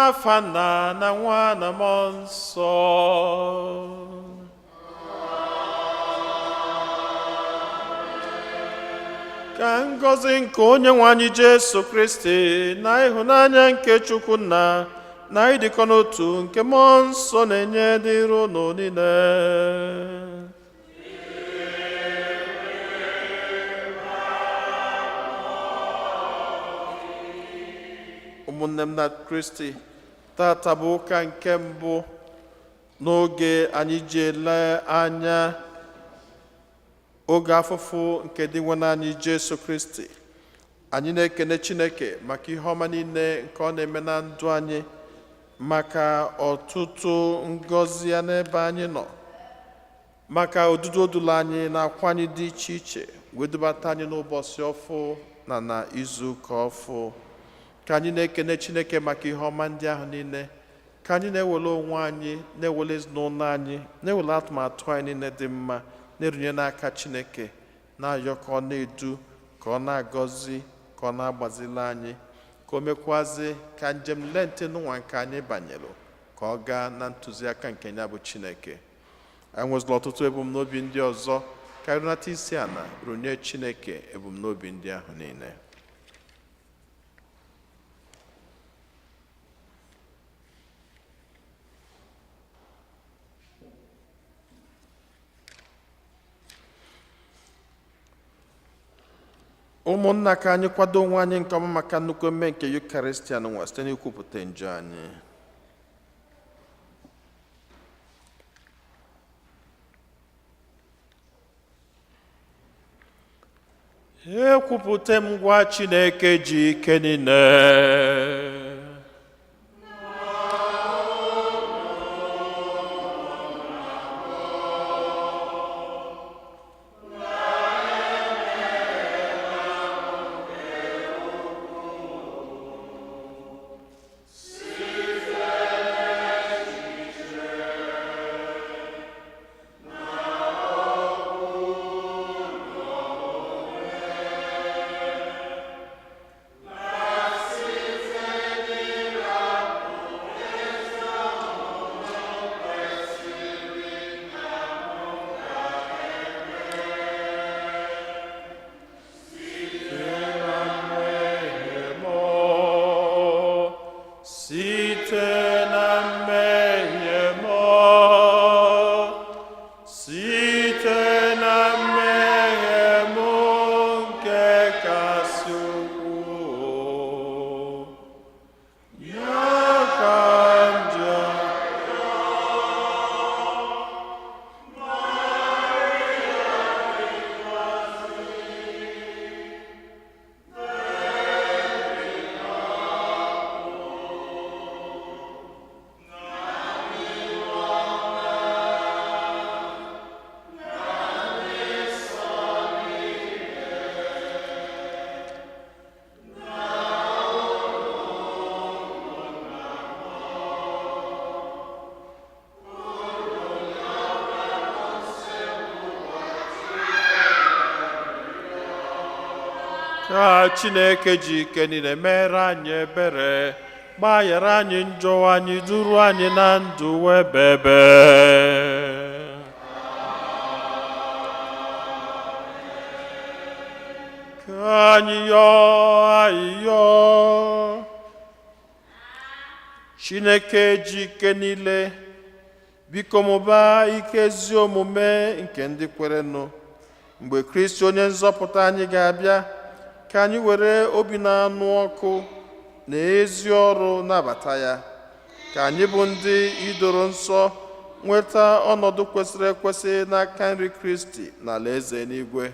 N'afa Nna na Nwa na Mmụọ Nsọ. Ka ngọzi nke Onye nwe anyị Jesu Kristi na ịhụnanya nke Chukwu Nna na ịdịkọ n'otu nke Mmụọ Nsọ na-enye dịrị unu niile. Ụmụnne m na Kristi, tata bụ ụka nke mbụ n'oge anyị ji ele anya oge afụfụ nke Dinwenụ anyị Jesu Kristi. Anyị na-ekene Chineke maka ihe ọma niile nke ọ na-eme na ndụ anyị, maka ọtụtụ ngọzi ya n'ebe anyị nọ, maka odudu o dulu anyị na akwa anyị dị iche iche wee dubata anyị n'ụbọchị ọfụ na na izu ụka ọfụ. Ka anyị na-ekene Chineke maka ihe ọma ndị ahụ niile, ka anyị na-ewele onwe anyị, na-ewele ezinụlọ anyị, na-ewele atụmatụ anyị niile dị mma, na-erunye n'aka Chineke, na-ayọ ka ọ na-edu, ka ọ na-agọzi, ka ọ na-agbazili anyị, ka o mekwazi ka njem Lent n'ụwa nke anyị banyere ka ọ gaa na ntụziaka nke ya bụ Chineke. Anyị nwezila ọtụtụ ebumnobi ndị ọzọ, ka anyị runata isi ala runye Chineke ebumnobi ndị ahụ niile. Ụmụnna, ka anyị kwado onwe anyị nke ọma maka nnukwu emume nke Yukaristia nwa site n'ikwupụta njọ anyị. Ekwupụta m gwa Chineke ji ike niile site na mmehie m, site na mmehie m nke kasị ukwuu, ya ka m ji. Ka Chineke ji ike niile mere anyị ebere, gbaghara anyị njọ anyị, duru anyị na ndụ ebebe. Ka anyị yọọ ayịyọ. Chineke ji ike niile, biko mụbaa ike ezi omume nke ndị kwerenụ. Mgbe Kristi onye nzọpụta anyị ga-abịa, ka anyị were obi na-anụ ọkụ na ezi ọrụ nabata ya. Ka anyị bụ ndị idoro nsọ nweta ọnọdụ kwesịrị ekwesị n'aka nri Kristi na alaeze eluigwe.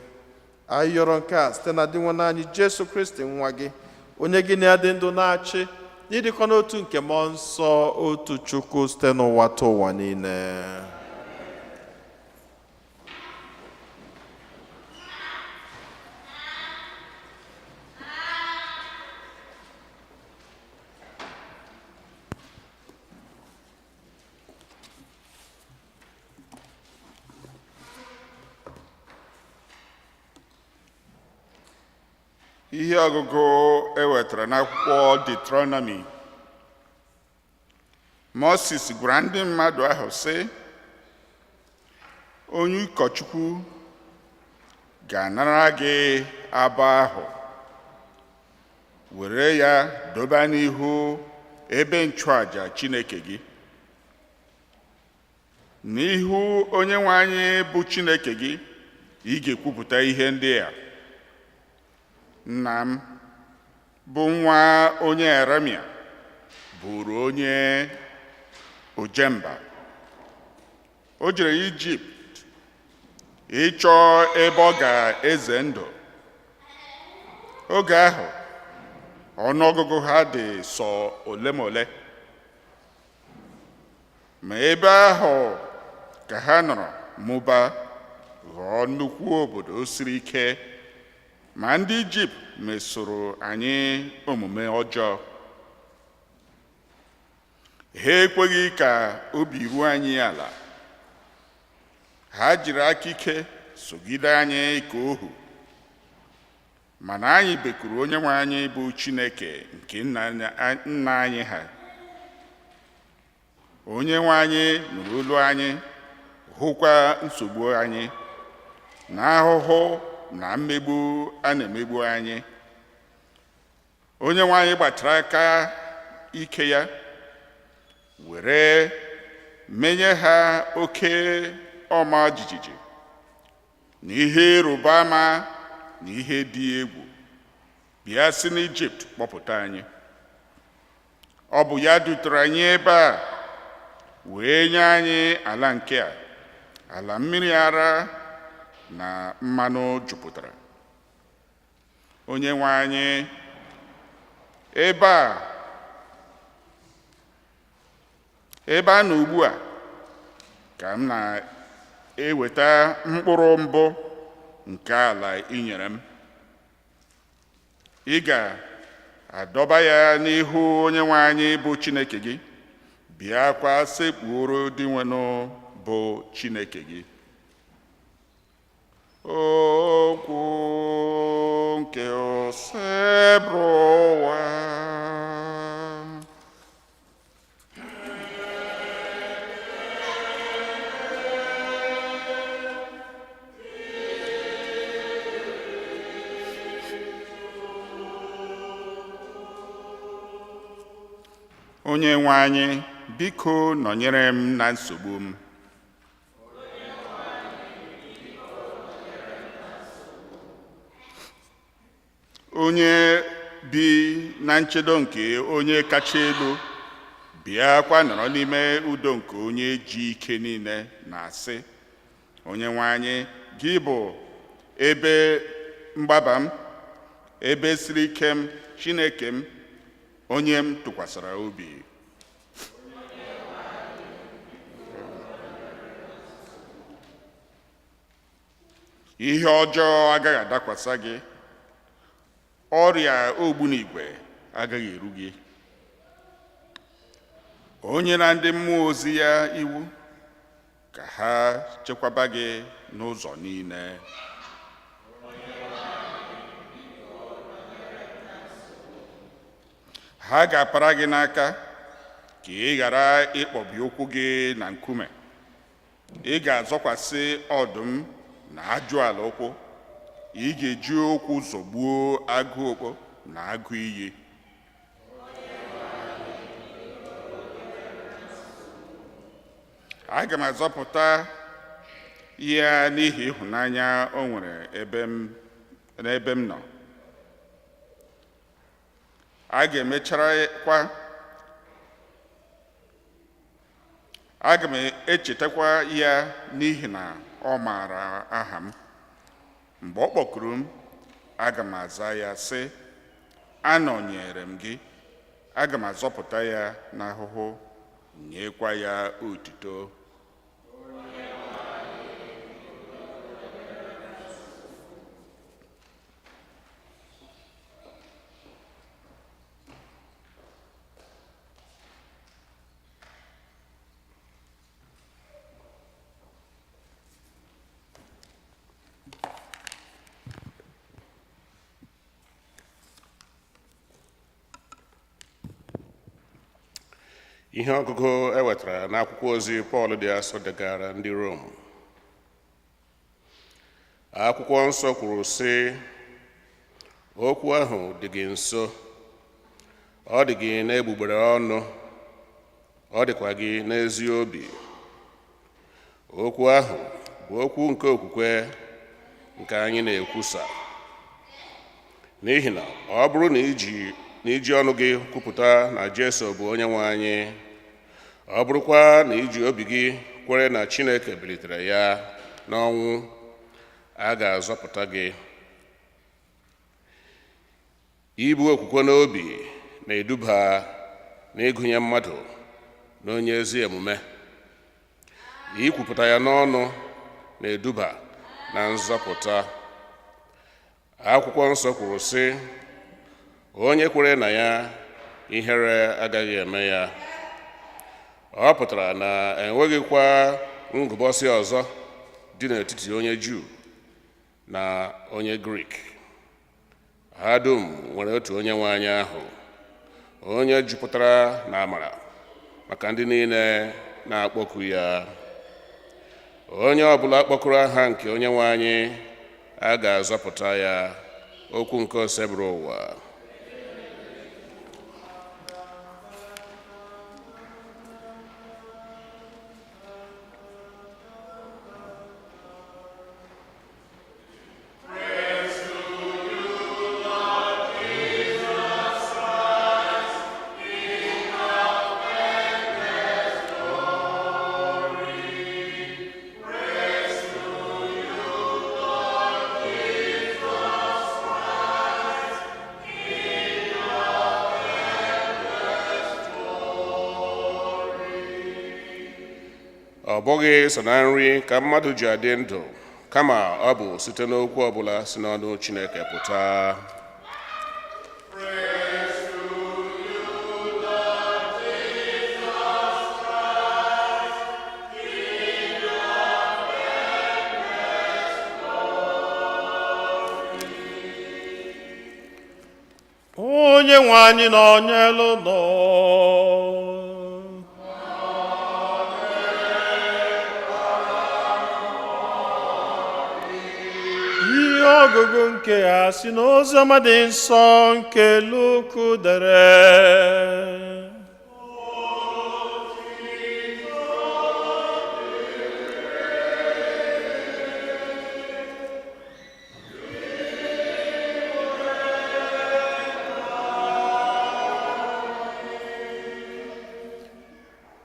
Anyị yọrọ nke a site na Dinwenụ anyị Jesu Kristi nwa gị, onye gị na ya dị ndụ na-achị n'ịdịkọ n'otu nke Mmụọ Nsọ, otu Chukwu, site n'ụwa ta ụwa niile. Ihe ọgụgụ e wetara n'akwụkwọ Deuteronomy. Moses gwara ndị mmadụ ahụ sị, onye ụkọchukwu ga-anara gị abọ ahụ, were ya dobe n'ihu ebe nchụaja Chineke gị, n'ihu onye nwe anyị bụ Chineke gị. Ị ga-ekwupụta ihe ndị a: Nna m bụ nwa onye Aramia, bụrụ onye Ojemba. O jere Ijipt ịchọ ebe ọ ga-eze ndụ. Oge ahụ ọnụọgụgụ ha dị sọ ole ma ole, ma ebe ahụ ka ha nọrọ mụba, ghọọ nnukwu obodo siri ike. Ma ndị Ijipt mesoro anyị omume ọjọọ. Ha ekweghị ka obi ruo anyị ala. Ha jiri aka ike sogide anyị ka ohu. Mana anyị bekuru Onyenwe anyị bụ Chineke nke nna anyị ha. Onyenwe anyị nụrụ olu anyị, hụkwa nsogbu anyị na ahụhụ na mmegbu a na-emegbu anyị. Onyenwe anyị gbatara aka ike ya were menye ha oke ọma jijiji na ihe ịrụba ama na ihe dị egwu, bịa si n'Ijipt kpọpụta anyị. Ọ bụ ya dutere anyị ebe a wee nye anyị ala nke a, ala mmiri ara na mmanụ jupụtara. Onye nwe anyị, ebe a nọ ugbu a ka m na-eweta mkpụrụ mbụ nke ala i nyere m. Ị ga-adọba ya n'ihu Onyenwe anyị bụ Chineke gị, bịakwa sekpuoro Dinwenụ bụ Chineke gị. Okwu nke Osebụrụwa. Onye nwe anyị, biko nọnyere m na nsogbu m. Onye bi na nchedo nke onye kacha elu, bịakwa nọrọ n'ime udo nke onye ji ike niile na-asị, Onye nwe anyị, gị bụ ebe mgbaba m, ebe siri ike m, Chineke m, onye m tụkwasara obi. Ihe ọjọọ agaghị adakwasa gị, ọrịa ogbunigwe agaghị eru gị. Onye na ndị mmụọ ozi ya iwu ka ha chekwaba gị n'ụzọ niile. Ha ga-apara gị n'aka ka ị ghara ịkpọbi ụkwụ gị na nkume. Ị ga-azọkwasị ọdụm na ajụala ụkwụ. Ị ga-eji ụkwụ zọgbuo agụ okpo na agụ iyi. Aga m azọpụta ya n'ihi ịhụnanya o nwere n'ebe m nọ. A ga-emecharakwa, aga m echetakwa ya n'ihi na ọ maara aha m. Mgbe ọ kpọkuru m, aga m aza ya sị, anọnyere m gị, aga m azọpụta ya n'ahụhụ, nyekwa ya otuto. Ihe ọgụgụ e wetara n'akwụkwọ ozi Pọl dị asọ degara ndị Rom. Akwụkwọ nsọ kwuru sị, okwu ahụ dị gị nso, ọ dị gị n'egbugbere ọnụ, ọ dịkwa gị n'ezi obi. Okwu ahụ bụ okwu nke okwukwe nke anyị na-ekwusa. N'ihi na ọ bụrụ na iji ọnụ gị kwupụta na Jesu bụ onye nwe anyị, ọ bụrụkwa na iji obi gị kwere na Chineke bilitere ya n'ọnwụ, a ga-azọpụta gị. Ibu okwukwe n'obi na-eduba n'ịgụnye mmadụ n'onye ezi omume. Ikwupụta ya n'ọnụ na-eduba na nzọpụta. Akwụkwọ nsọ kwuru sị, onye kwere na ya, ihere agaghị eme ya. Ọ pụtara na enweghịkwa ngụbọsị ọzọ dị n'etiti onye Juu na onye Grik. Ha dum nwere otu onye nwe anyị ahụ, onye jupụtara na amara maka ndị niile na-akpọku ya. Onye ọbụla kpọkuru aha nke onye nwe anyị, a ga-azọpụta ya. Okwu nke Osebụrụwa. Ọ bụghị sọ na nri ka mmadụ ji adị ndụ, kama ọ bụ site n'okwu ọbụla si n'ọnụ Chineke pụta. Onye nwe anyị nọnyelu nọ. Ihe ọgụgụ nke a si n'oziọma dị nsọ nke Luku dere.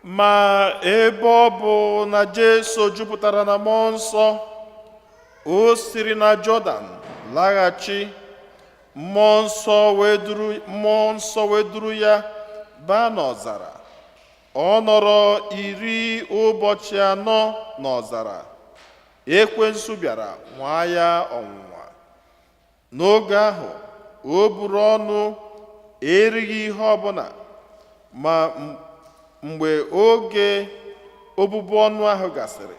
Ma ebe ọ bụ na Jesu jupụtara na mmụọ nsọ, o siri na Jọdan laghachi, mmụọ nsọ wee duru ya baa n'ọzara. Ọ nọrọ 40 ụbọchị n'ọzara. Ekwensu bịara nwaa ya ọnwụnwa. N'oge ahụ, o buru ọnụ erighị ihe ọbụla, ma mgbe oge obubu ọnụ ahụ gasịrị,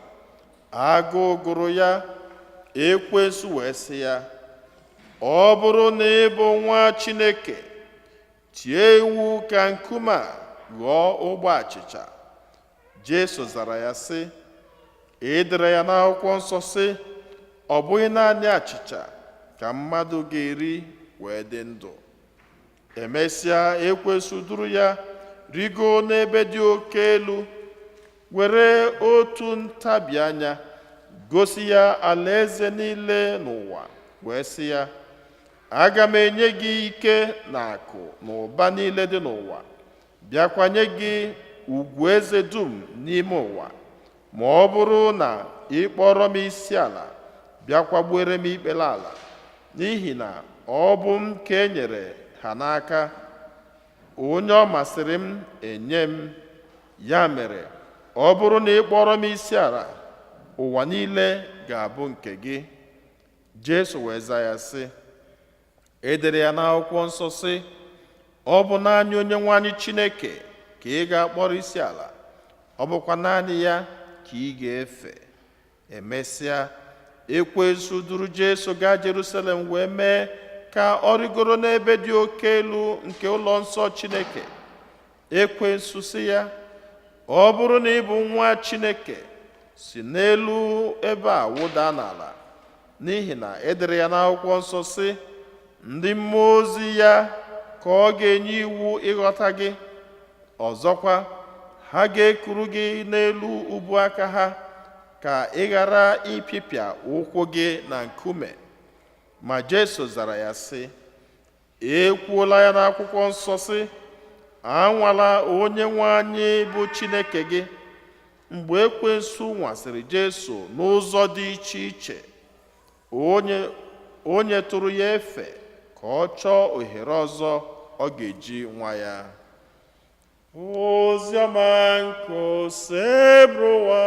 agụụ gụrụ ya. Ekwensu wee sị ya, ọ bụrụ na ị bụ nwa Chineke, tie iwu ka nkume a ghọọ ogbe achịcha. Jesu zara ya sị, e dere ya n'akwụkwọ nsọ sị, ọ bụghị naanị achịcha ka mmadụ ga-eri wee dị ndụ. Emesịa, ekwensu duru ya rigo n'ebe dị oke elu, were otu ntabi anya gosi ya alaeze niile n'ụwa, wee sị ya, aga m enye gị ike na akụ na ụba niile dị n'ụwa, bịakwa nye gị ugwu eze dum n'ime ụwa, ma ọ bụrụ na ị kpọrọ m isi ala, bịakwa gbuere m ikpere ala, n'ihi na ọ bụ m ka e nyere ha n'aka, onye ọ masịrị m enye m. Ya mere, ọ bụrụ na ị kpọrọ m isi ala, ụwa niile ga-abụ nke gị. Jesu wee zaa ya sị, e dere ya n'akwụkwọ nsọ sị, ọ bụ naanị onye nwe anyị Chineke ka ị ga-akpọrọ isi ala, ọ bụkwa naanị ya ka ị ga-efe. Emesịa, ekwensu duru Jesu gaa Jerusalem wee mee ka ọ rigoro n'ebe dị oke elu nke ụlọ nsọ Chineke. Ekwensu sị ya, ọ bụrụ na ị bụ nwa Chineke, si n'elu ebe a wụda n'ala, n'ihi na edere ya n'akwụkwọ nsọ sị, ndị mmụọ ozi ya ka ọ ga-enye iwu ịghọta gị. Ọzọkwa, ha ga-ekuru gị n'elu ubu aka ha, ka ị ghara ịpịpịa ụkwụ gị na nkume. Ma Jesu zara ya sị, ekwuola ya n'akwụkwọ nsọ sị, anwala onye nwe anyị bụ Chineke gị. Mgbe ekwensu nwasịrị Jesu n'ụzọ dị iche iche, onye tụrụ ya efe ka ọ chọọ ohere ọzọ ọ ga-eji nwa ya. Oziọma nke Osebụrụwa.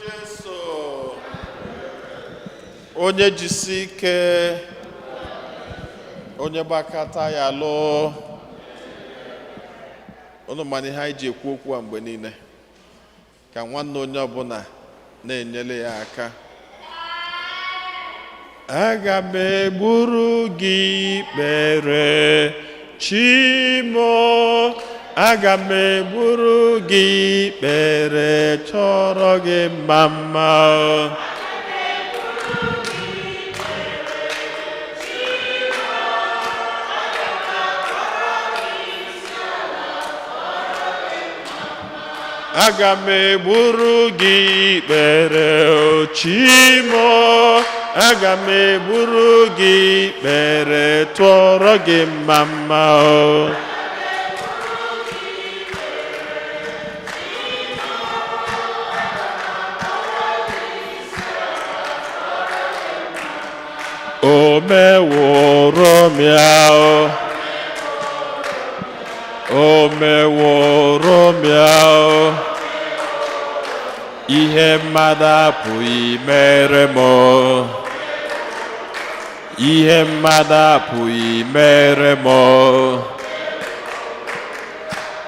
Jesu. Onye jisi ike, onye gbakọta ya lụọ. Unu mana ihe anyị ji ekwu okwu a mgbe niile, ka nwanne onye ọbụla na-enyere ya aka. Aga m egburu gị ikpere, Chimo, aga m egburu gị ikpere, chọrọ gị mma mma. Aga m egburu gị ikpere, Chimo, aga m egburu gị ikpere, tụọrọ gị mma mma. O meworo m ya, o meworo m ya, ihe mmadụ apụghị mere m, ihe mmadụ apụghị mere m,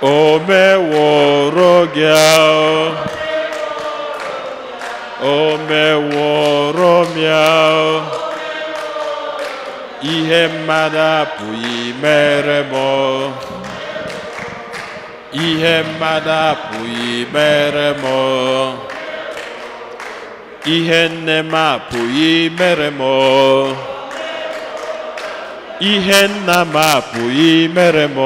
o meworo gị, o meworo m ya, ihe mmadụ apụghị mere m, ihe mmadụ apụghị mere m, ihe nne m apụghị mere m, ihe nna m apụghị mere m,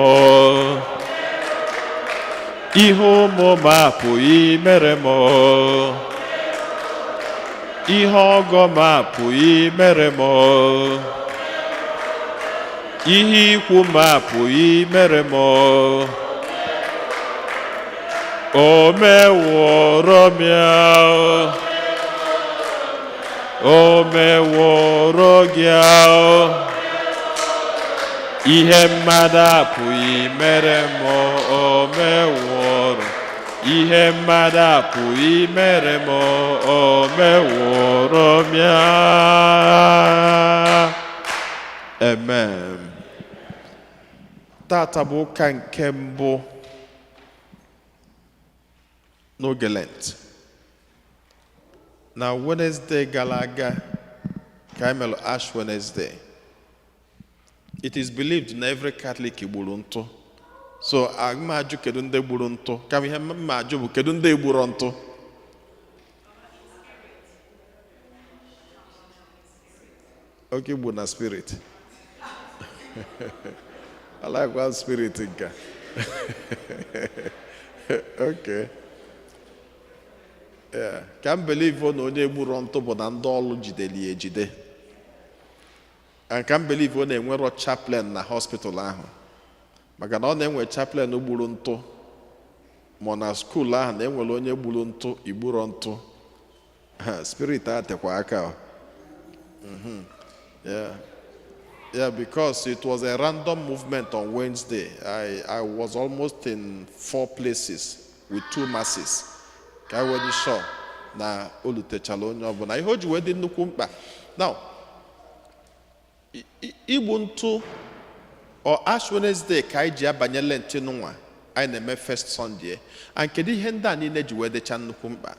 ihe ụmụ m apụghị mere m, ihe ọgọ m apụghị mere m, ihe ikwu m apụghị mere m, o meworo m ya, o meworo gị, ihe mmadụ apụghị mere m, o meworo, ihe mmadụ apụghị mere m, o meworo m ya. Amen. Tata bụ ụka nke mbụ n'oge Lent. Na Wednesday gara aga ka anyị mere Ash Wednesday. It is believed na every Catholic gburu ntụ. So ma ajụ kedu ndị gburu ntụ, kama ihe mma ajụ bụ kedu ndị gburu ntụ. Oke gbu na spirit. I like one spirit nka. Okay. Yeah. Ka m believe na onye gburu ntụ bụ na ndị ọlụ jidere ya ejide. And ka m believe na enwero chaplain na hospital ahụ. Maka na ọ na-enwe chaplain gburu ntụ, ma na school ahụ na enwere onye gburu ntụ, igburo ntụ. Spirit atekwa aka. Yeah. Yeah, because it was a random movement on Wednesday. I was almost in 4 places with 2 masses. Ka I wee sure. Na o lutechala onye ọbụla ihe o ji wee dị nnukwu mkpa. Now, igbu ntụ ọ Ash Wednesday ka anyị ji abanye Lent nwa anyị na-eme first Sunday. And kedu ihe ndị a niile ji wee dịcha nnukwu mkpa?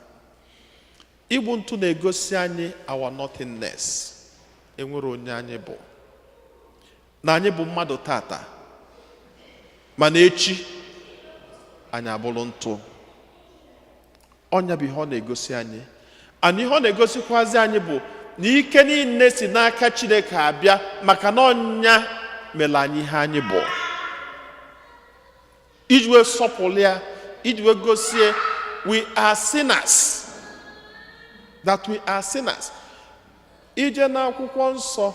Igbu ntụ na-egosi anyị our nothingness, enwere onye anyị bụ, na anyị bụ mmadụ tata, mana echi anyị abụrụ ntụ. Ọnya bụ ihe ọ na-egosi anyị. And ihe ọ na-egosikwazi anyị bụ na ike niile si n'aka Chineke abịa, maka na ọnya mere anyị ihe anyị bụ, iji wee sọpụrụ ya, iji wee gosie we are sinners, that we are sinners. Ije n'akwụkwọ nsọ,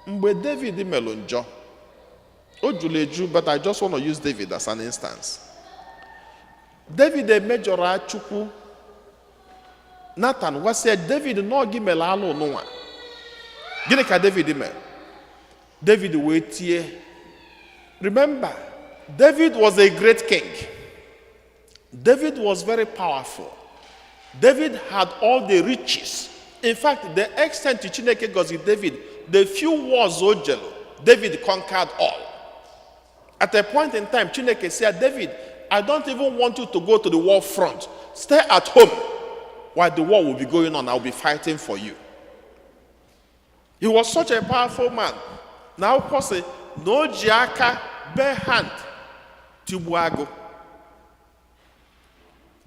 mgbe David melụ njọ, o juru eju, but I just want to use David as an instance. David emejọrọ Chukwu. Nathan gwasị ya, "David, nọọ gị mere alụ nụnwa." Gịnị ka David mere? David wee tie. Remember, David was a great king. David was very powerful. David had all the riches. In fact, the extent to Chineke gọziri David, the few wars o jelu, David conquered all. At a point in time, Chineke said, "David, I don't even want you to go to the war front. Stay at home while the war will be going on. I'll be fighting for you." He was such a powerful man. Now, akwụkwọ sị na o ji aka, bare hand, tigbuo agụ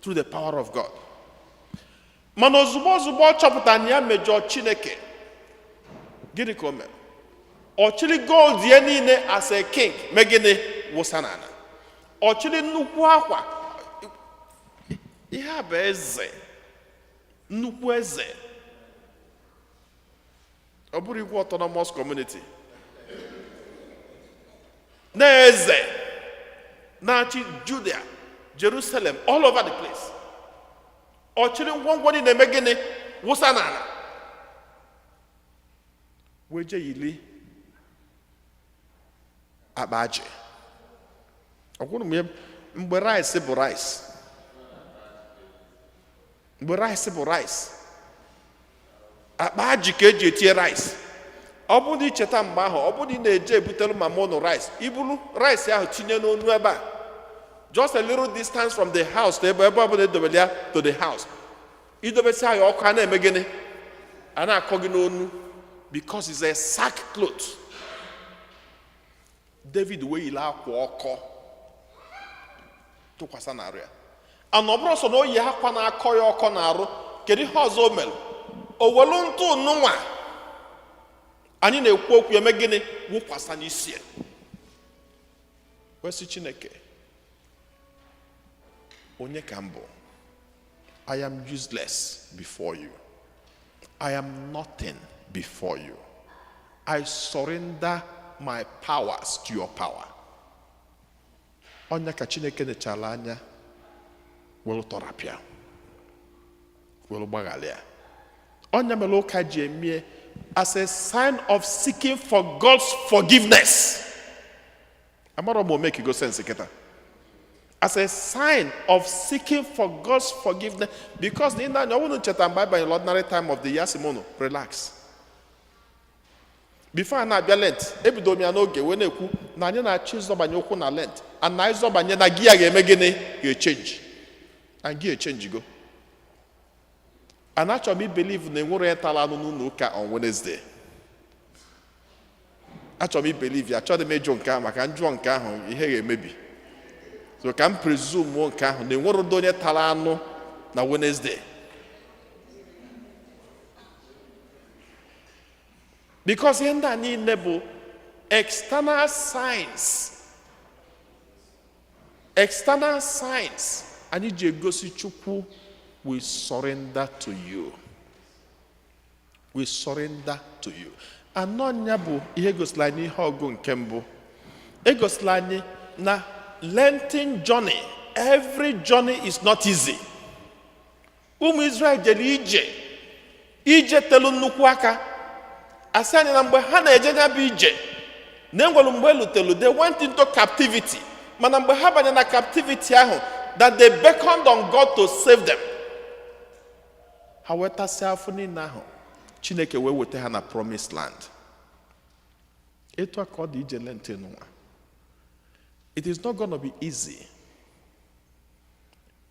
through the power of God. Mana ozugbo ozugbo ọ chọpụtara na ya mejọọ Chineke, gịnị ka o mere? Ọ chịrị gold ya niile as a king, mee gịnị? Wụsa n'ala. Ọ chịrị nnukwu akwa, ihe a bụ eze, nnukwu eze, ọ bụrụ igwe autonomous community na eze na-achị Judea, Jerusalem, all over the place. Ọ chịrị ngwongwo niile, eme gịnị? Wụsa n'ala, wee jee yili akpa ajị. Ọ gwụrụ m ya mgbe rice bụ rice, mgbe rice bụ rice, akpa ajị ka eji etinye rice. Ọ bụrụ na icheta mgbe ahụ, ọ bụrụ na ị na-eje ebutere mama ụnụ rice, iburu rice ahụ tinye n'onu ebe a, just a little distance from the house to ebe ọbụla edobere ya to the house, idobesi ya, ọkụ a na-eme gịnị? A na-akọ gị n'onu, because it's a sack cloth. David wee yiri akwa ọkọ tụkwasị n'arụ ya. Ana ọ bụrụ sọ na o yi akwa na-akọ ya ọkọ n'arụ, kedu ihe ọzọ o mere? O welu ntụ nụnwa anyị na-ekwu okwu eme gịnị? Wụkwasa n'isi ya, wee sị, "Chineke, onye ka m bụ? I am useless before you. I am nothing before you. I surrender my powers to your power." Ọnya ka Chineke nechala anya, were tọrapịa, were gbaghalịa. Ọnya mere ụka ji emie as a sign of seeking for God's forgiveness. Amarọ m o make go sense kịta. As a sign of seeking for God's forgiveness, because na ị na-anya, ọ bụrụ ncheta mgbe anyị banyere ordinary time of the year, sị m unu relax before a na-abịa Lent. Ebido m ya n'oge wee na-ekwu na anyị na-achọ ịzọbanye ụkwụ na Lent, and na ịzọbanye na gị ya ga-eme gịnị? Ga-echange. And gị echange go. And achọrọ m ibelieve na enwere onye tara anụ n'ụlọ ụka on Wednesday. Achọrọ m ibelieve ya. Achọghị m ịjụ nke ahụ, maka njụọ nke ahụ, ihe ga-emebi. So ka m presume nke ahụ, na enwere ụdị onye tara anụ na Wednesday, because ihe ndị a niile bụ external signs, external signs anyị ji egosi Chukwu, we surrender to you, we surrender to you. Anọ ya bụ ihe gosiri anyị ihe ọgụ nke mbụ. Egosila anyị na Lenten journey, every journey is not easy. Ụmụ Israel jere ije, ije telu nnukwu aka. Asị anyị na mgbe ha na-eje ya bụ ije, na enwere mgbe elutelu, they went into captivity. Mana mgbe ha banye na captivity ahụ, that they beckoned on God to save them. Ha wee tasịa afọ niile ahụ, Chineke wee weta ha na promised land. Etu a ka ọ dị ije Lent nwa. It is not gonna be easy.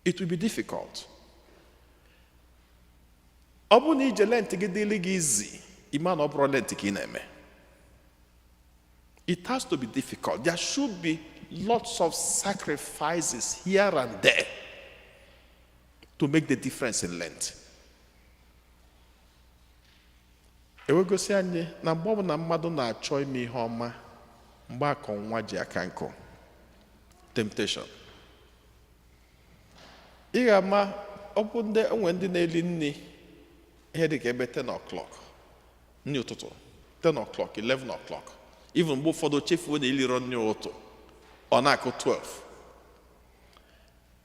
It will be difficult. Ọ bụrụ na ije Lent gị dịrị gị easy, ịma na ọ bụrụ Lent ka ị na-eme. It has to be difficult. There should be lots of sacrifices here and there to make the difference in Lent. Ewegosi anyị na mgbe ọbụla mmadụ na-achọ ime ihe ọma, mgbe akọ nwa ji aka nkụ, temptation. Ị ga-ama ọ bụ ndị enwe ndị na-eli nri ihe dịka ebe 10 o'clock nri ụtụtụ, 10 o'clock, 11 o'clock, even mgbe ụfọdụ chefuo na iliro nri ụtụ, ọ na-akụ 12.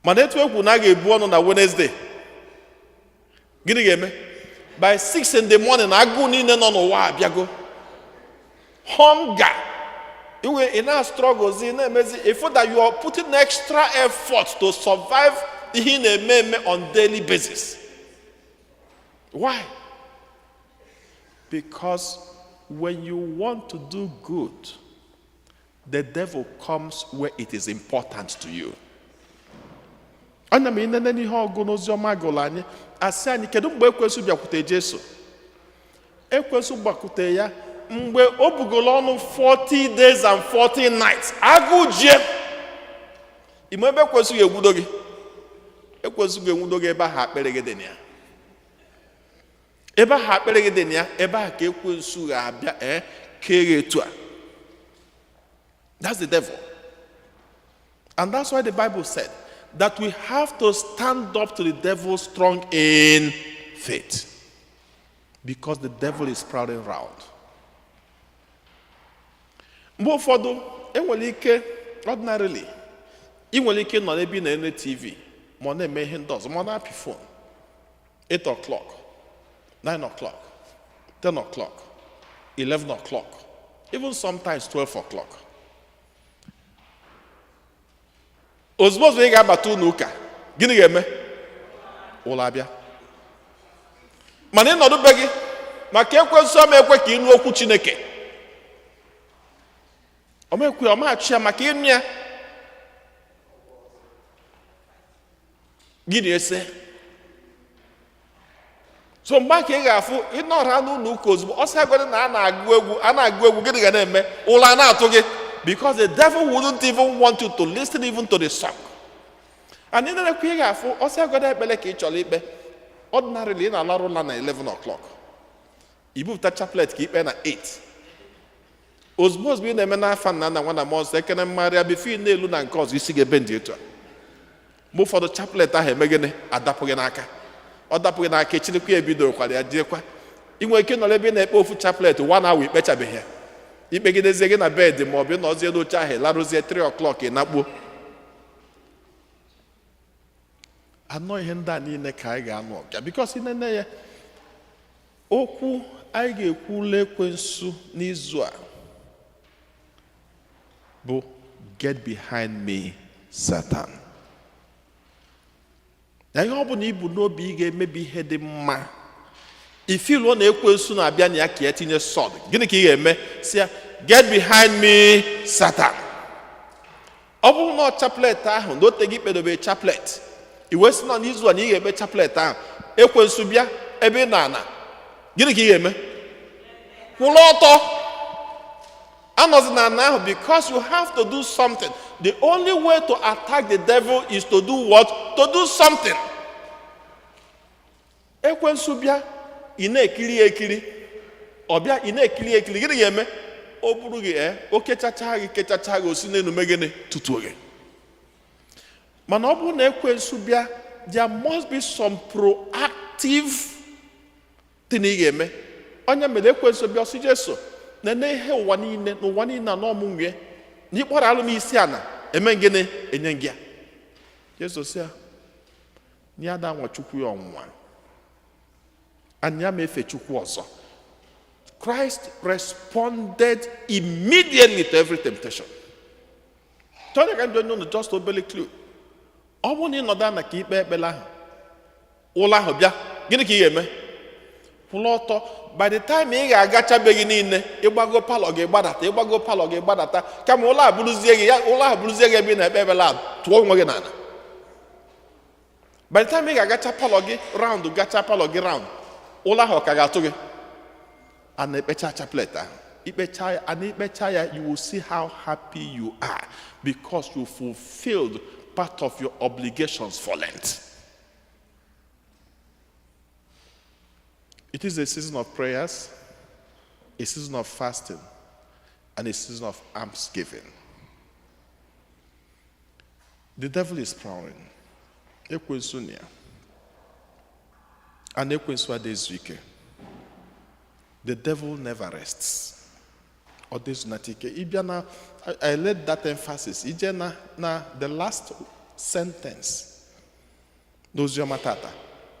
Mana etu ekwu na a ga-ebu ọnụ na Wednesday, gịnị ga-eme? By 6 in the morning, agụụ niile nọ n'ụwa abịago. Hunger. Iwe ị na-struggles, na-emezi ifo that you are putting extra effort to survive ihe ị na-eme eme on daily basis. Why? Because when you want to do good, the devil comes where it is important to you. Anya m inene n'ihe ọgụ n'oziọma gụrụ anyị, asị anyị, kedu mgbe ekwensu bịakwute Jesu? Ekwensu gbakwute ya mgbe o bugoro ọnụ 40 days and 40 nights. Agụụ jie. Ime ebe ekwensu ga-egwudo gị, ekwensu ga-enwudo gị ebe ahụ akpịrị gị dị na ya. Ebe ahụ akpịrị gị dị na ya, ebe ahụ ka ekwensu ga-abịa kee gị etu a. That's the devil. And that's why the Bible said that we have to stand up to the devil strong in faith, because the devil is prowling round. Mgbe ụfọdụ enwere ike, ordinarily, ị nwere ike nọ n'ebe ị na-ene TV, ma ọ na-eme ihe ndị ọzọ, ma ọ na-apị phone, 8 o'clock, 9 o'clock, 10 o'clock, 11 o'clock, even sometimes 12 o'clock. Ozugbo ozugbo ị ga-abata ụlọ ụka, gịnị ga-eme? Ụlọ abịa. Mana ịnọdụ be gị, maka ekwensu ama ekwe ka ịnụ okwu Chineke. Ọ ma ekwe, ọ ma achụ ya maka ịnụ ya. Gịnị ese? So mgbe aka ị ga-afụ ịnọra n'ụlọ ụka, ozugbo ọ sị agwado na a na-agụ egwu, a na-agụ egwu, gịnị ga na-eme? Ụlọ a na-atụ gị, because the devil wouldn't even want you to listen even to the song. And ị na-ekwu, ị ga-afụ ọ sị agwado ekpere ka ị chọrọ ikpe. Ordinarily, ị na-alarụ ụla na 11 o'clock, ibupụta chaplet ka ikpe na 8. Ozugbo ozugbo ị na-eme n'afa nna na nwa na mmụọ nsọ, ekene mmarịa, before ị na-elu na nke ọzọ, isi ga-ebe ndị etu a. Mgbe ụfọdụ chaplet ahụ eme gịnị? Adapụ gị n'aka. Ọ dapụ gị n'aka, echirikwa ya, ebidokwara ya jiekwa. Ị nwere ike nọrọ ebe ị na-ekpe ofu chaplet 1 hour, ikpechabeghị ya. Ikpegidezie gị na bed, ma ọ bụ ịnọzie n'oche ahụ, larụzie 3 o'clock, ị nakpuo. Anọ ihe ndị a niile ka anyị ga-anụ ọbịa, because nene ya, okwu anyị ga-ekwula ekwensu n'izu a bụ "Get behind me, Satan." Na ihe ọ bụla ibu n'obi ị ga-emebi ihe dị mma, ifiluo na ekwensu na-abịa na ya ka ya tinye sọd, gịnị ka ị ga-eme? Si ya, "Get behind me, Satan." Ọ bụrụ na ọ chaplet ahụ na ote gị kpedobe chaplet, i wee sị na n'izu a na ị ga-ekpe chaplet ahụ, ekwensu bịa ebe ị na-ana, gịnị ka ị ga-eme? Kwụrụ ọtọ, anọzi na ana ahụ, because you have to do something. The only way to attack the devil is to do what? To do something. Ekwensu bịa, ị na-ekiri ya ekiri. Ọ bịa, ị na-ekiri ya ekiri, gịnị ga-eme? O buru gị, o kechacha gị, kechacha gị, o si n'elu mee gịnị? Tutuo gị. Mana ọ bụrụ na ekwensu bịa, there must be some proactive thing ị ga-eme. Onye mere ekwensu bịa, ọsị Jesu, nene ihe ụwa niile na ụwa niile na ọmụ nwie na ịkpọrọ alụ m isi ana eme gịnị? Enye gị ya. Jesu sị ya na ya da nwa Chukwu ya ọnwụnwa, and ya ma efe Chukwu ọzọ. Christ responded immediately to every temptation. Chọrọ ka ndị onye unu just obele clue. Ọ bụrụ na ị nọdụ ana ka ikpe ekpere ahụ, ụlọ ahụ bịa. Gịnị ka ị ga-eme? Kwụrụ ọtọ. By the time ị ga-agachabe gị niile, ịgbago palọ gị gbadata, ịgbago palọ gị gbadata, kama ụlọ a bụrụzie gị ya, ụlọ ahụ bụrụzie gị ebe ị na-ekpe ekpere a, tụọ onwe gị n'ala. By the time ị ga-agacha palọ gị round, gacha palọ gị round, ụlọ ahụ ka ga-atụ gị. A na-ekpecha chaplet ahụ, ikpecha ya, a na-ekpecha ya, you will see how happy you are because you fulfilled part of your obligations for Lent. It is a season of prayers, a season of fasting, and a season of almsgiving. The devil is prowling. Ekwensu na ya. And ekwensu adịghị ezu ike. The devil never rests. Ọ dịzunata ike. Ịbịa na, I laid that emphasis. Ije na the last sentence n'oziọma tata.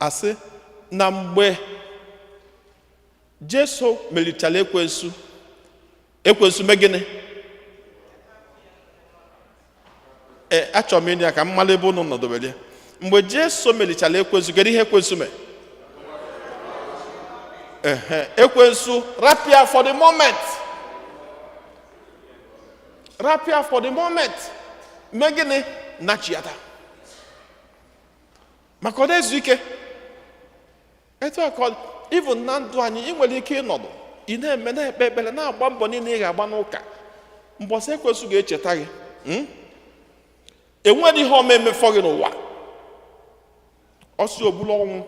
Asị na mgbe Jesu merichara ekwensu, ekwensu mee gịnị? Ee, achọrọ m ịnụ ya ka m mara ebe unu nọdobere ya. Mgbe Jesu merichara ekwensu, kedu ihe ekwensu mee? Ehe, ekwensu rapịa for the moment, rapịa for the moment, mee gịnị? Nachiata, maka ọ na-ezu ike. Etu a ka ọ even na ndụ anyị, ị nwere ike ịnọdụ, ị na-eme, na-ekpe ekpere, na-agba mbọ niile ị ga-agba n'ụka, mbọsị ekwensu ga-echeta gị, Enweghị ihe ọma emefọ gị n'ụwa. Ọsị ogbulu ọnwụ,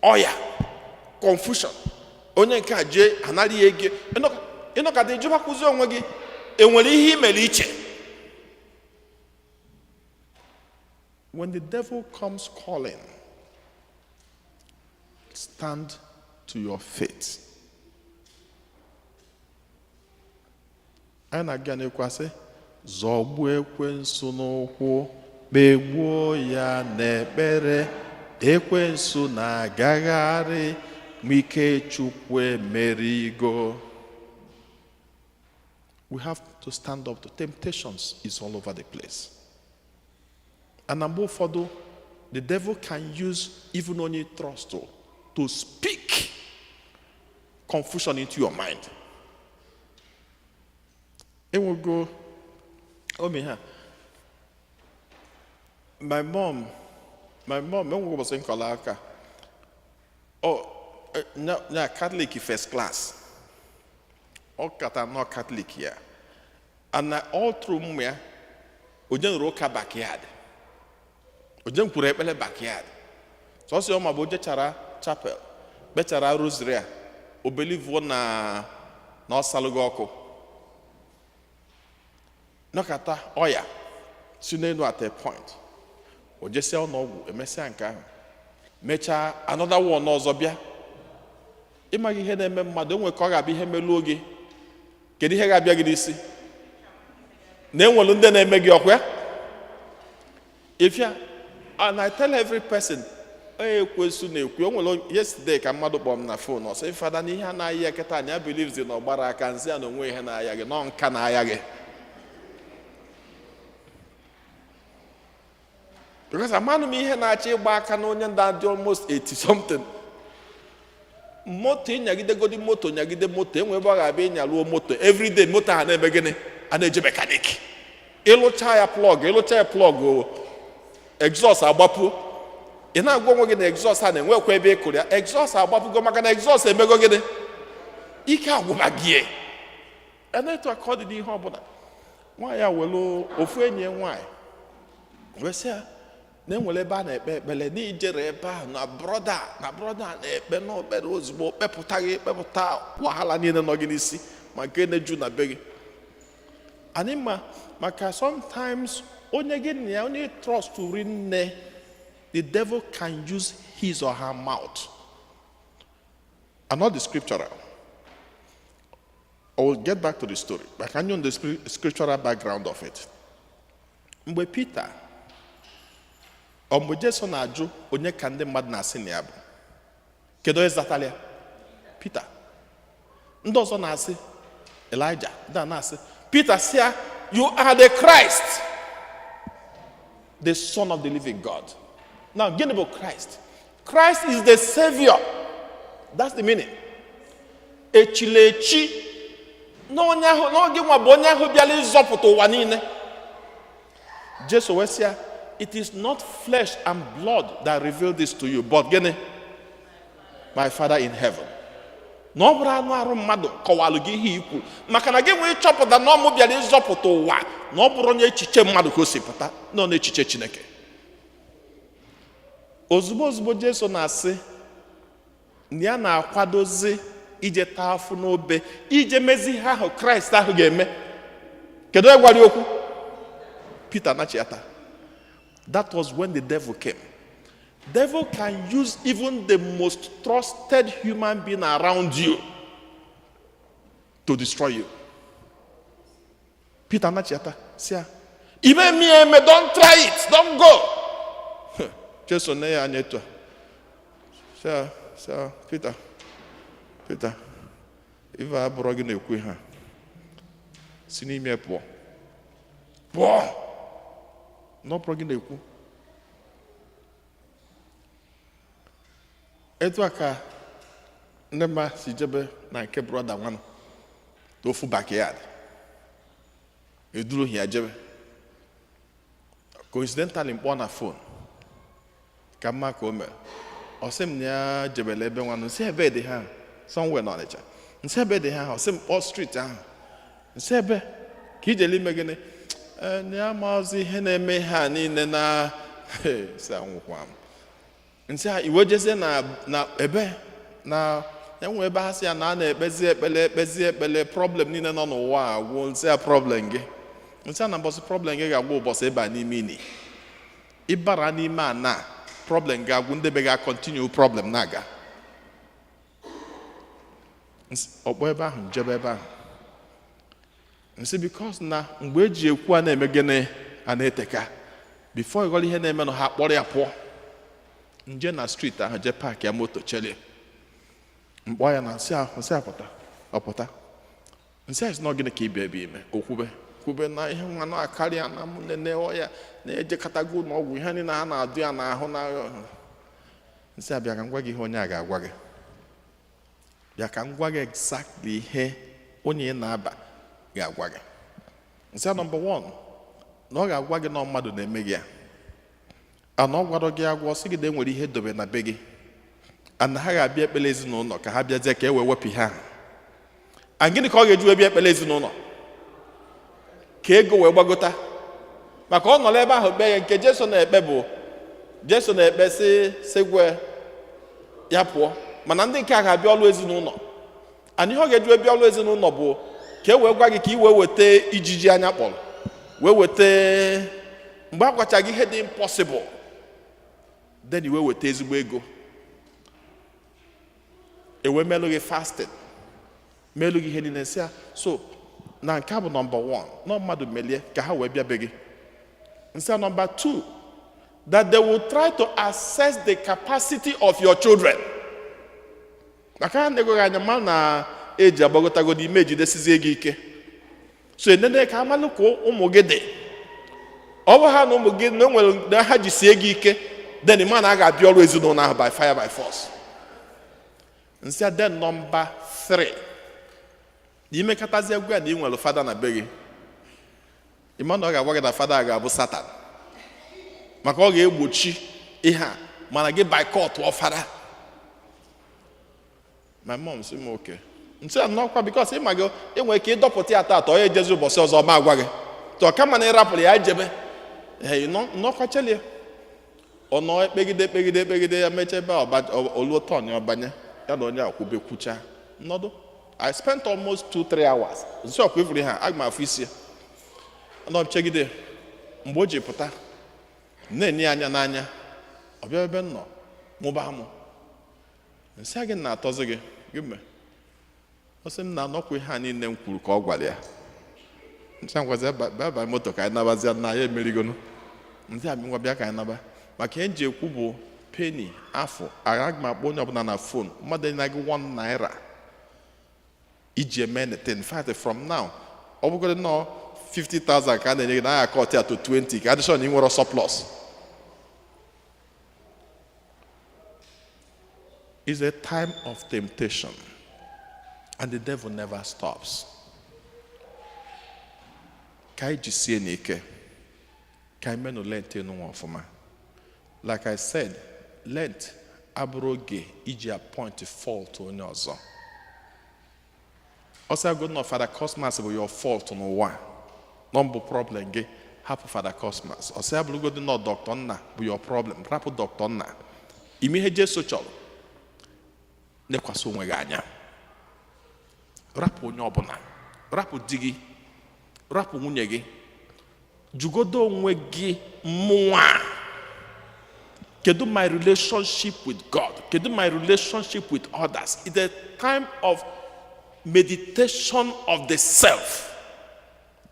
ọya, confusion, onye nke a jee anara ya ego, ịnọkọta ịjụbakwụzi onwe gị, enwere ihe i mere iche? When the devil comes calling, stand to your feet. Anyị na-aga n'ekwu asị, zọgbuo ekwensu n'ụkwụ, kpegbuo ya n'ekpere, ekwensu na-agagharị, ma ike Chukwu emerigo. We have to stand up to temptations is all over the place. And na mgbe ụfọdụ, the devil can use even only trust to speak confusion into your mind. Enwego ome ha. My mom, enwego ụbọchị nkọla aka. Oh, na Catholic first class. Ọ kata nọ Catholic ya. And na all through mmụ ya, onye nụrụ ụka backyard. Onye kwuru ekpere backyard. Sọsọ ọma bụ o jechara chapel, kpechara rosary a, o believe na ọ salụgo ọkụ. Nọkata ọya si n'elu at a point. O jesia ụlọọgwụ, emesịa nke ahụ. Mechaa another one ọzọ bịa. Ịmaghị ihe na-eme mmadụ, enwe ka ọ ga-abịa ihe meluo gị. Kedu ihe ga-abịa gị n'isi? Na enwelu ndị na-eme gị ọkwa ya? If ya, and I tell every person, ekwensu na-ekwu, o nwere yesterday ka mmadụ kpọrọ m na phone, ọ sị, Fada, na ihe anaghị ya kịta, anyị believes na ọ gbara aka nsị ya na onwe ihe na-aya gị, nọ nka na-aya gị. Because amanụ m ihe na-achọ ịgba aka na onye ndị dị almost 80 something. Moto ịnyagidegodi moto, nyagide moto, enwe ebe ọ ga-abịa ịnyaruo moto everyday, moto ahụ na-eme gịnị? A na-eje mekanik. Ịlụcha ya plọg, ịlụcha ya plọg, o exhaust agbapụ. Ị na-agwa onwe gị na exhaust a na-enwekwa ebe ị kụrụ ya, exhaust agbapụgo, maka na exhaust emego gịnị? Ike agwụba gị. A na-etu aka ọ dị n'ihe ọbụla. Nwaanyị a welu ofu enyi ya nwaanyị wee sị ya na enwere ebe a na-ekpe ekpere, na ijere ebe ahụ na brọda na brọda na-ekpe n'okpere ozugbo kpepụta gị, kpepụta wahala niile nọ gị n'isi ma nke na-eju na be gị. Anyị ma maka sometimes onye gị na ya onye trust rinne, the devil can use his or her mouth and not the scriptural. I will get back to the story, but can you on the scriptural background of it? Mgbe Peter, ọ mgbe Jesu na-ajụ onye ka ndị mmadụ na-asị na ya bụ, kedu onye zatara ya? Peter. Ndị ọzọ na-asị Elijah, ndị a na-asị Peter sị ya, you are the Christ, the Son of the living God. Now, gịnị bụ Christ? Christ is the savior. That's the meaning. Echilechi na onye ahụ n'oge nwa bụ onye ahụ bịara ịzọpụta ụwa niile. Jesu wee sị ya, "It is not flesh and blood that revealed this to you, but gịnị? My Father in heaven." Na ọ bụrụ anụ arụ mmadụ kọwalụ gị ihe ikwu, maka na gị nwee ịchọpụta na ọmụ bịara ịzọpụta ụwa, na ọ bụrụ onye echiche mmadụ ka o si pụta nọ n'echiche Chineke. Ozugbo ozugbo Jesu na-asị na ya na-akwadozi ije taa afụ n'obe, ije mezi ihe ahụ Kraịst ahụ ga-eme, kedu onye gwara ya okwu? Peter nachiata. That was when the devil came. Devil can use even the most trusted human being around you to destroy you. Peter nachiata sị ya, "Ime mi eme, don't try it, don't go." Jesu ne ya anya etu a, sị ya, sị ya, "Peter, Peter, ife abụrọ gị na-ekwu ihe a, si n'ime pụọ, pụọ, na ọ bụrụ gị na-ekwu." Etu a ka ndị mma si jebe na nke brother nwanụ n'ofu backyard, eduru ya jebe. Coincidentally, mkpọ na phone ka mma ka o mere, ọ sị m na ya jebere ebe nwanụ. Nsị, ebe dị ha? Somewhere n'Ọnịcha. Nsị, ebe dị ha? Ọ sị m kpọọ street ahụ. Nsị, ebe ka ijele ime gịnị? Ee, na ya maazị ihe na-eme ihe a niile na sị anwụkwa m. Nsị a, iwe jezie na ebe na enwe ebe ha sị ya na a na-ekpezi ekpele, ekpezi ekpele, problem niile nọ n'ụwa a gwụ. Nsị ya, problem gị? Nsị a, na mbọsị problem gị ga-agwụ ụbọchị ịba n'ime ini, ịbara n'ime a na problem ga-agwụ, ndị be ga continue problem na-aga. Ọkpọ ebe ahụ, njebe ebe ahụ. Nsị, because na mgbe eji ekwu a na-eme gịnị, a na-eteka before ịghọrọ ihe na-eme na ha kpọrọ ya pụọ. Nje na street ahụ, jee park ya moto, chelie, mkpọ ya na nsị ahụ, nsị apụta, ọpụta. Nsị ahụ sị na ọ gịnị ka ịbịa ebe ime? Okwube kwube na ihe nwa na akarịa na m nene ya na-ejekọtago ụlọ ọgwụ, ihe niile ha na-adụ ya n'ahụ na. Nsị abịa ka m gwa gị ihe onye a ga-agwa gị. Bịa ka m gwa gị exactly ihe onye ị na-aba ga-agwa gị. Nsị a, number one, na ọ ga-agwa gị na ọ mmadụ na-eme gị ya, ana ọ gwara gị agwọ, sị gị na enwere ihe dobe na be gị, ana ha ga-abịa ekpere ezinụlọ ka ha bịazie ka e wee wepụ ihe ahụ. A gịnị ka ọ ga-eji wee bịa ekpere ezinụlọ? Ka ego wee gbagota, maka ọ nọrọ ebe ahụ kpee ya. Nke Jesu na-ekpe bụ Jesu na-ekpe sị sigwe ya pụọ, mana ndị nke a ga-abịa ọlụ ezinụlọ. Ana ihe ọ ga-eji wee bịa ọlụ ezinụlọ bụ ka e wee gwa gị ka ị wee weta ijiji anya kpọrọ, wee weta. Mgbe a gwacha gị ihe dị impossible, then i wee weta ezigbo ego, e wee melụ gị fasting, melụ gị ihe niile. Sị ya so na nke a bụ number 1, nọ mmadụ melie ka ha wee bịa be gị. Nsị a, number 2, that they will try to assess the capacity of your children, maka ha na-egoghị anya ma na eji agbagotago n'ime ejidesizie gị ike. So enene ka amalụ ka ụmụ gị dị. Ọ bụ ha na ụmụ gị na enwere na ha ji sie gị ike, then ma na a ga-abịa ọrụ ezinụlọ ahụ by fire by force. Nsị a, then number 3, na imekọtazi egwu a na ị nwere fada na be gị, ịma na ọ ga-agwa gị na fada a ga-abụ Satan, maka ọ ga-egbochi ihe a, mana gị boycott ọ fada. My mom sị m oke nsị a nnọkwa, because ịma gị enwere ike ịdọpụta ya taata, onye ejezi ụbọchị ọzọ ma agwa gị tọ kama na ịrapụrụ ya ejebe. Ee, nnọkwa chelie, ọ nọ ekpegide ekpegide ekpegide ya, mechaa ebe a oluo tọn ya, ọbanye ya na onye akwube kwucha nnọdụ. I spent almost 2-3 hours. Nsị ọkwa ifuru ha, aga m afụ isi ya nọ m chegide. Mgbe o ji pụta na-enye ya anya n'anya, ọ bịa ebe m nọ mụba mụ. Nsị a, gị na-atọzi gị gị mee? Ọ sị m na anọkwa ihe a niile m kwuru ka ọ gwara ya. Nsị a, ngwazi, bịa baa moto ka anyị nabazie na ya emerigonu. Ndị a ngwa, bịa ka anyị naba, maka ihe m ji ekwu bụ penny afọ agaghị m akpọ onye ọbụla na phone. Mmadụ enye gị 1 naira iji eme anything. In fact, from now, ọ bụgodị nọ 50,000 ka a na-enye gị na anya cut ya to 20 ka addition, ị nwere surplus. Is a time of temptation, and the devil never stops. Ka anyị jisie n'ike ka anyị menụ Lent nụnwa ọfụma. Like I said, Lent abụrụ oge iji appoint fault onye ọzọ. Ọsọ agụ nọ, Fada Cosmas bụ your fault n'ụwa nọ mbụ problem gị, hapụ Fada Cosmas. Ọsọ ya bụrụgodị nọ Dr. Nna bụ your problem, rapụ Dr. Nna. Ime ihe Jesu chọrọ, lekwasị onwe gị anya, rapụ onye ọbụla, rapụ di gị, rapụ nwunye gị, jụgodo onwe gị, mụnwa, kedu my relationship with God? Kedu my relationship with others? It's a time of meditation of the self.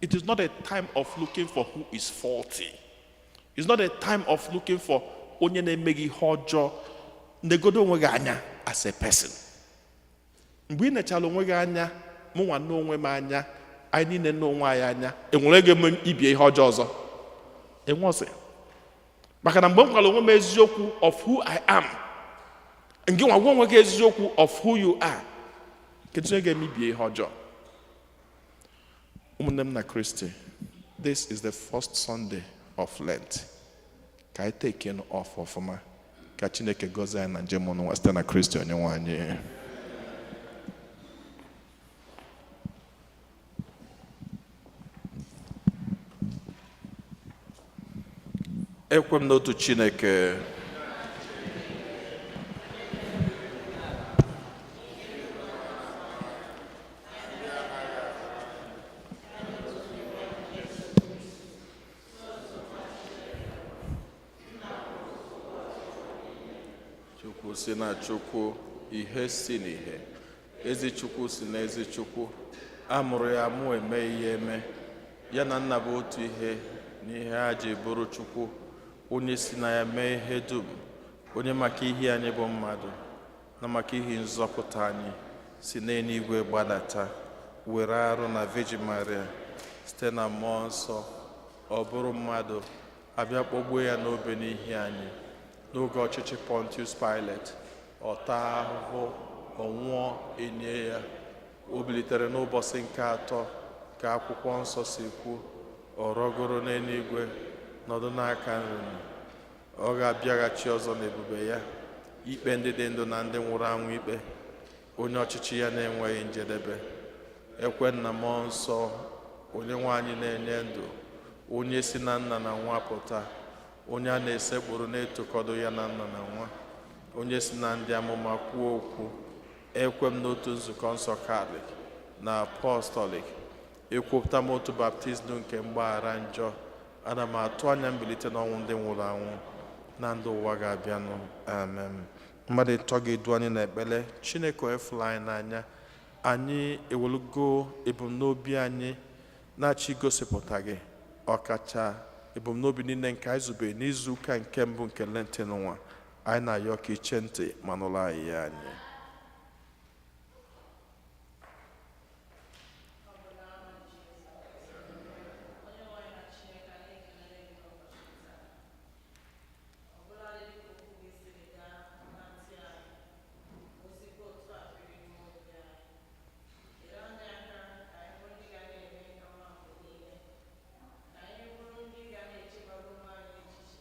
It is not a time of looking for who is faulty. It's not a time of looking for onye na-eme gị ihe ọjọọ. Negodo onwe gị anya as a person. Mgbe ị nechara onwe gị anya, mụnwa na onwe m anya, anyị niile na onwe anyị anya, enwere ego eme ibie ihe ọjọọ ọzọ enwe ọsị, maka na mgbe m gwara onwe m eziokwu of who I am, ngị nwa gwa onwe gị eziokwu of who you are, kedu onye ga-eme ibie ihe ọjọọ? Ụmụnne m na Kristi, this is the first Sunday of Lent. Ka anyị take off ọfụma, ka Chineke gọzie anyị na njem n'ụwa site na Kristi onye nwe anyị. Ekwe m n'otu Chineke, Chukwu si na Chukwu, ihe si n'ihe, ezi Chukwu si na ezi Chukwu, a mụrụ ya mụ eme ihe eme, ya na nna bụ otu ihe n'ihe ha ji bụrụ Chukwu, onye si na ya mee ihe dum, onye maka ihe anyị bụ mmadụ na maka ihe nzọpụta anyị si n'eluigwe gbadata, were arụ na Virgin Maria, site na Mmụọ Nsọ ọ bụrụ mmadụ, abịa kpọgbuo ya n'obe n'ihi anyị. N'oge ọchịchị Pontius Pilate, ọ taa ahụhụ, ọ nwụọ, enye ya. O bilitere n'ụbọchị nke atọ ka akwụkwọ nsọ si kwu. Ọ rọgoro n'eluigwe, nọdụ n'aka nri nna. Ọ ga-abịaghachi ọzọ n'ebube ya ikpe ndị dị ndụ na ndị nwụrụ anwụ ikpe, onye ọchịchị ya na-enweghị njedebe. Ekwe na Mmụọ Nsọ, onye nwaanyị na-enye ndụ, onye si na nna na nwa pụta, onye a na-esekpụrụ na-etokọdo ya na nna na nwa, onye si na ndị amụma kwuo okwu. Ekwe m n'otu nzukọ nsọ Katọlik na Apọstọlik. Ekwupụta m otu baptizim nke mgbaghara njọ. Ana m atụ anya mbilite n'ọnwụ ndị nwụrụ anwụ na ndụ ụwa ga-abịanụ. Amen. Mmadụ ịtọ ga-edu anyị n'ekpere. Chineke efula anyị n'anya, anyị ewelugo ebumnobi anyị na-achọ igosipụta gị, ọkacha ebumnobi niile nke anyị zubere n'izu ụka nke mbụ nke Lenten nwa. Anyị na-ayọ ka iche ntị ma nụrụ anyị ya anyị. Ọbụladị dịka okwu gị siri gaa na ntị anyị, osikwa otu a biri n'ime obi anyị, nyere anyị aka ka anyị bụrụ ndị ga na-eme ihe ọma mgbe niile, ka anyị bụrụ ndị ga na-echebara onwe anyị echiche,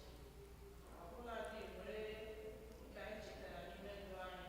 ọbụladị were nke anyị chetara n'ime ndụ anyị.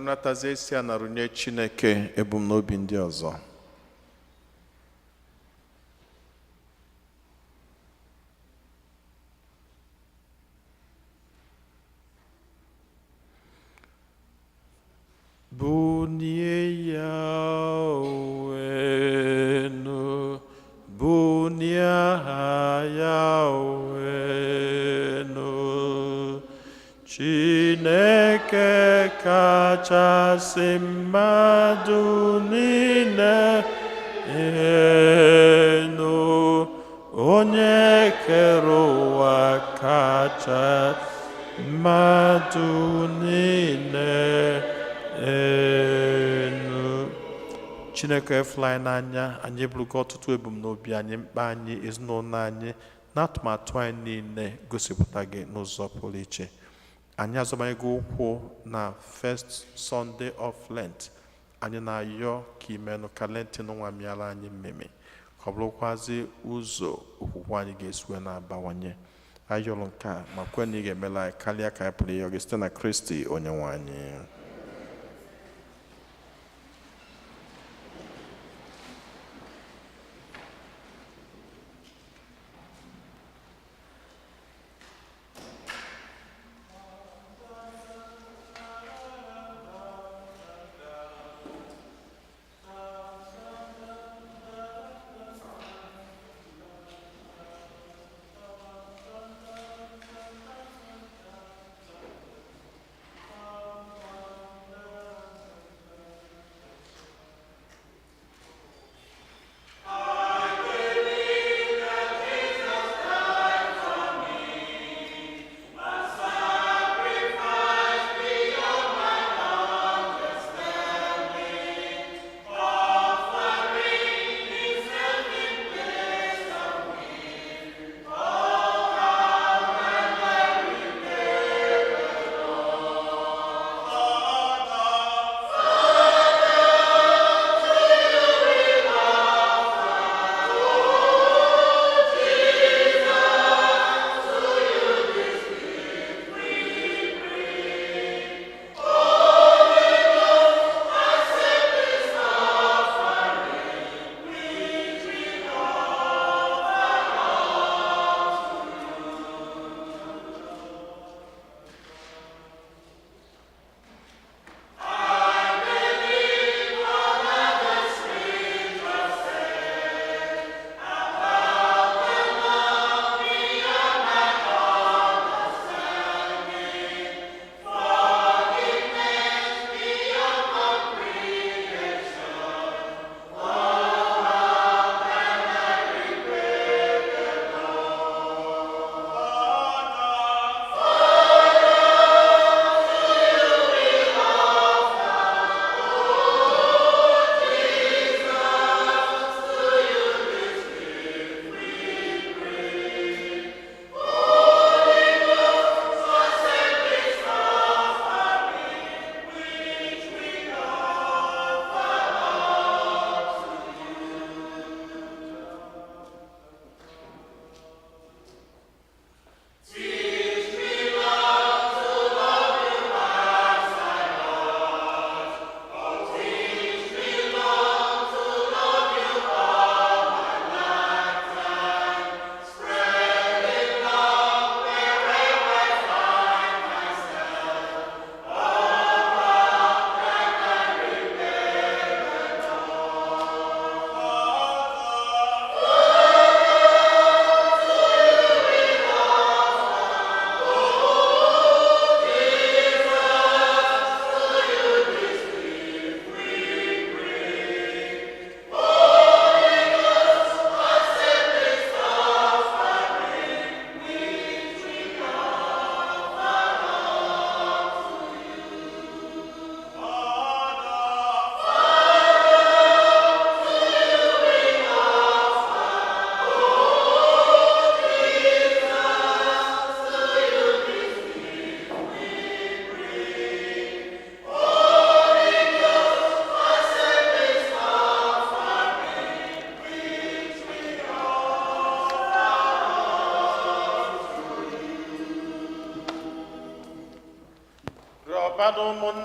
Runatazie isi a na runye Chineke ebumnobi ndị ọzọ. Bunie ya enu, bunie aha ya enu. Chineke kachasị mmadụ niile enu, onye kere ụwa kacha mmadụ niile enu. Chineke efula anyị n'anya, anyị eburugo ọtụtụ ebumnobi anyị, mkpa anyị, ezinụlọ anyị na atụmatụ anyị niile gosipụta gị n'ụzọ pụrụ iche. Anyị azọbanyego ụkwụ na First Sunday of Lent. Anyị na-ayọ ka imenụ ka Lent nwa mịara anyị mmemme, ka ọ bụrụkwazi ụzọ okwukwe anyị ga-esi wee na-abawanye. Anyị yọrọ nke a ma kwe na ị ga-emela anyị karịa ka anyị pụrụ ịyọ gị site na Kristi onye nwe anyị.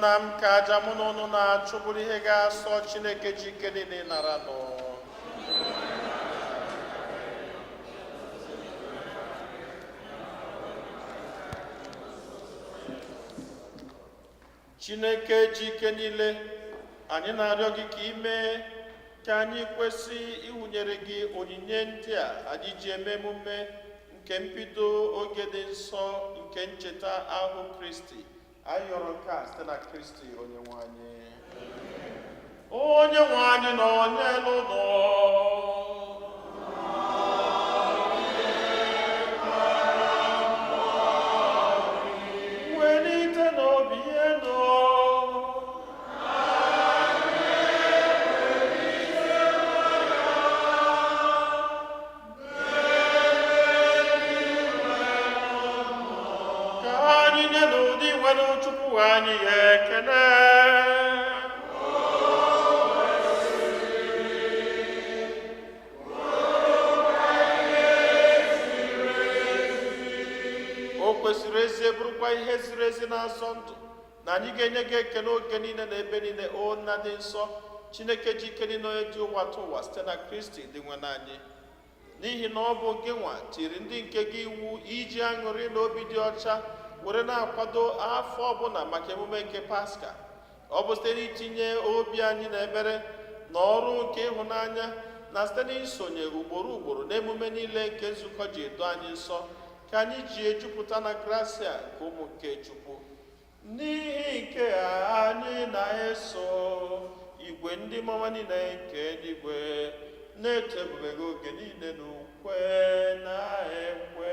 Nna m ka aja mụ na ụnụ na-achụ bụrụ ihe ga-asọ Chineke ji ike niile nara nụ. Chineke ji ike niile, anyị na-arịọ gị ka ị mee ka anyị kwesị ịhụnyere gị onyinye ndị a anyị ji eme emume nke mbido oge dị nsọ nke ncheta ahụ Kristi. Anyị yọrọ nke a site na Kristi onye nwe anyị. Onye nwe anyị na onye n'ụlọ. Welite n'obi enu. Ka anyị nye n'ụdị nwere Chukwu anyị ya ekele. O kwesịrị ezie bụrụkwa ihe ziri ezi na-asọ ndụ na anyị ga-enye gị ekele oge niile na ebe niile, o Nna dị nsọ, Chineke ji ike niile, onye dị ụwa tụ ụwa, site na Kristi dị nwe anyị. N'ihi na ọ bụ gị nwa tiri ndị nke gị iwu iji aṅụrị na obi dị ọcha were na-akwado afọ ọbụla maka emume nke Paska. Ọ bụ site n'itinye obi anyị n'ekpere na ọrụ nke ịhụnanya na site n'isonye ugboro ugboro n'emume niile nke nzukọ ji edo anyị nsọ ka anyị ji ejupụta na grasia nke ụmụ nke Chukwu. N'ihi nke a anyị na-eso igwe ndị mmụọ niile nke eluigwe na-eto ebube gị oge niile n'ukwe na ekwe.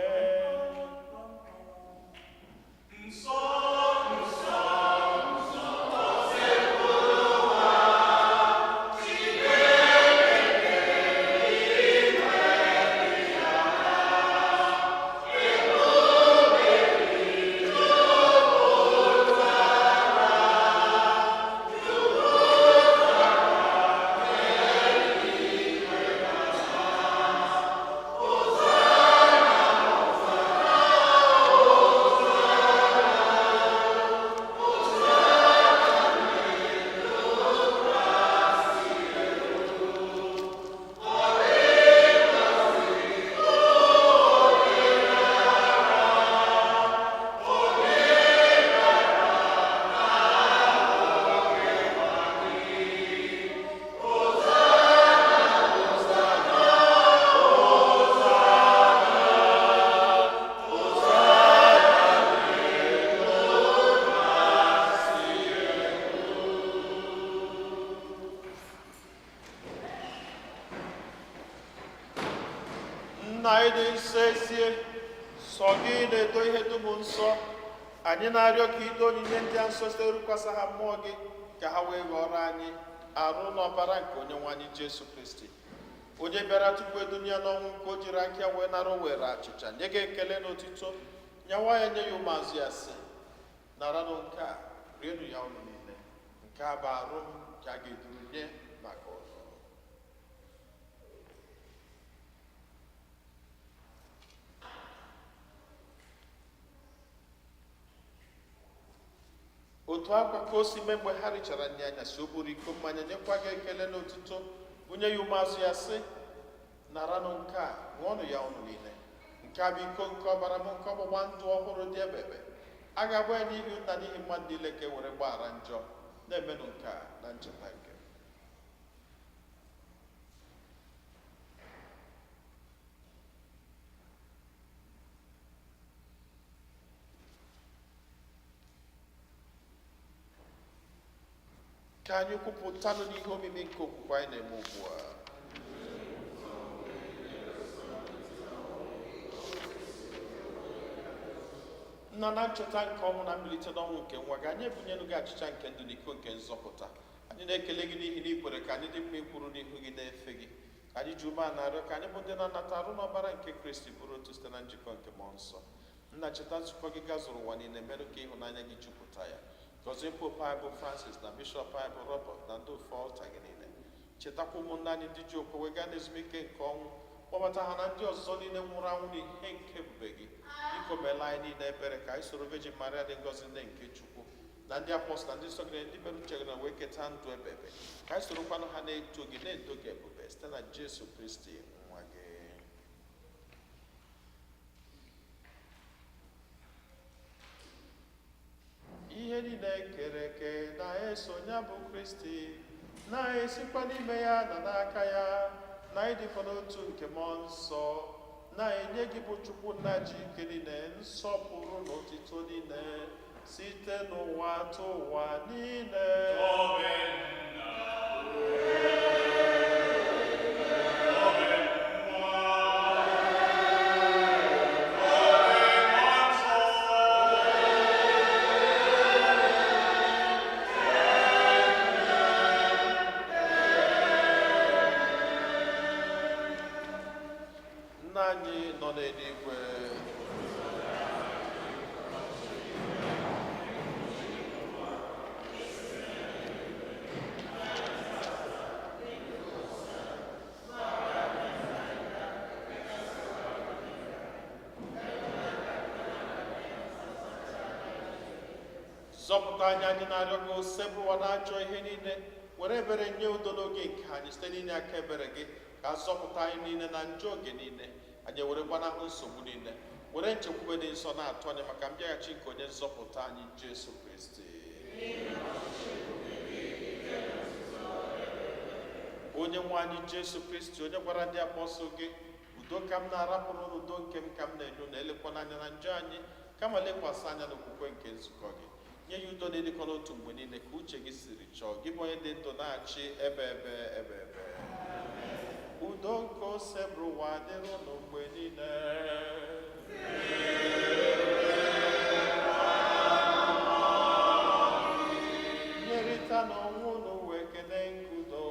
Nna anyị dị nsọ ezie, sọ gị na-edo ihe dum nsọ. Anyị na-arịọ ka ido onyinye ndị a nsọ site rukwasa ha mmụọ gị ka ha wee ghọrọ anyị arụ na ọbara nke onye nwe anyị Jesu Kristi, onye bịara tupu edunye ya n'ọnwụ nke o jiri aka ya wee nara were achịcha nye gị ekele na otito, nyawa ya nye ya ụmụazụ ya sị, naranụ nke a, rienụ ya unu niile, nke a bụ arụ m nke a ga-eduru nye maka unu. Otu akwa ka o si mee mgbe ha richara nri anyasị, o buru iko mmanya nyekwa gị ekele na otito, bunye ya ụmụazụ ya sị, naranụ nke a, ṅụọnụ ya unu niile, nke a bụ iko nke ọbara m nke ọgbụgba ndụ ọhụrụ dị ebebe. A ga-agba ya n'ihi unu na n'ihi mmadụ niile ka e were gbaghara njọ. Na-emenụ nke a na ncheta nke m. Ka anyị kwupụtanụ n'ihe omimi nke okwukwe anyị na-eme ugbu a. Nna, na ncheta nke ọnwụ na mbilite n'ọnwụ nke nwa gị, anyị ebunyelu gị achịcha nke ndụ na iko nke nzọpụta. Anyị na-ekele gị n'ihi na ị kwere ka anyị dị mma ikwuru n'ihu gị na-efe gị. Anyị ji umeala na-arịọ ka anyị bụ ndị na-anata arụ n'ọbara nke Kristi bụrụ otu site na njikọ nke mmụọ nsọ. Nna, cheta nzukọ gị gazuru ụwa niile, merụ ka ịhụnanya gị jupụta ya. Gọzie Popu anyị bụ Francis na Bishọp anyị bụ Robert na ndị ofe ọlta gị niile. Chetakwa ụmụnne anyị ndị ji okwukwe gaa n'ezumike nke ọnwụ, kpọbata ha na ndị ọzọ niile nwụrụ anwụ n'ihe nke ebube gị. Biko meela anyị niile ebere ka anyị soro Virgin Maria dị ngọzi nne nke Chukwu Na ndị apọstụl na ndị nsọ gị na ndị mere uche gị na wee keta ndụ ebebe, ka anyị sorokwanụ ha na-eto gị, na-eto gị ebube site na Jesu Kristi nwa gị. Ihe niile kere eke na-eso ya bụ Kristi, na-esikwa n'ime ya na n'aka ya na ịdịkọ n'otu nke mmụọ nsọ na-enye gị bụ Chukwu nna ji ike niile nsọpụrụ na otito niile site n'ụwa tụ ụwa niile. Nna anyị nọ n'eluigwe, zọpụta anyị, anyị na-arịọ gị, osebụwa na ajọ ihe niile, were ebere nye udo n'oge nke anyị site n'inye aka ebere gị, ka zọpụta anyị niile na njọ oge niile, anyị were gbanahụ nsogbu niile, were nchekwube dị nsọ na-atụ anya maka mbịaghachi nke onye nzọpụta anyị Jesu Kristi. Onye nwe anyị Jesu Kristi, onye gwara ndị apọstụl gị, udo ka m na-arapụrụ unu, udo nke m ka m na-enye unu, elekwana anya na njọ anyị, kama lekwasị anya n'okwukwe nke nzukọ gị, nye ya udo na ịdịkọ n'otu mgbe niile ka uche gị siri chọọ, gị bụ onye dị ndụ na-achị ebe ebe ebe ebe. Udo nke Osebụrụwa dịrị unu mgbe niile. Nyerịta n'onwe unu wee kene nke udo.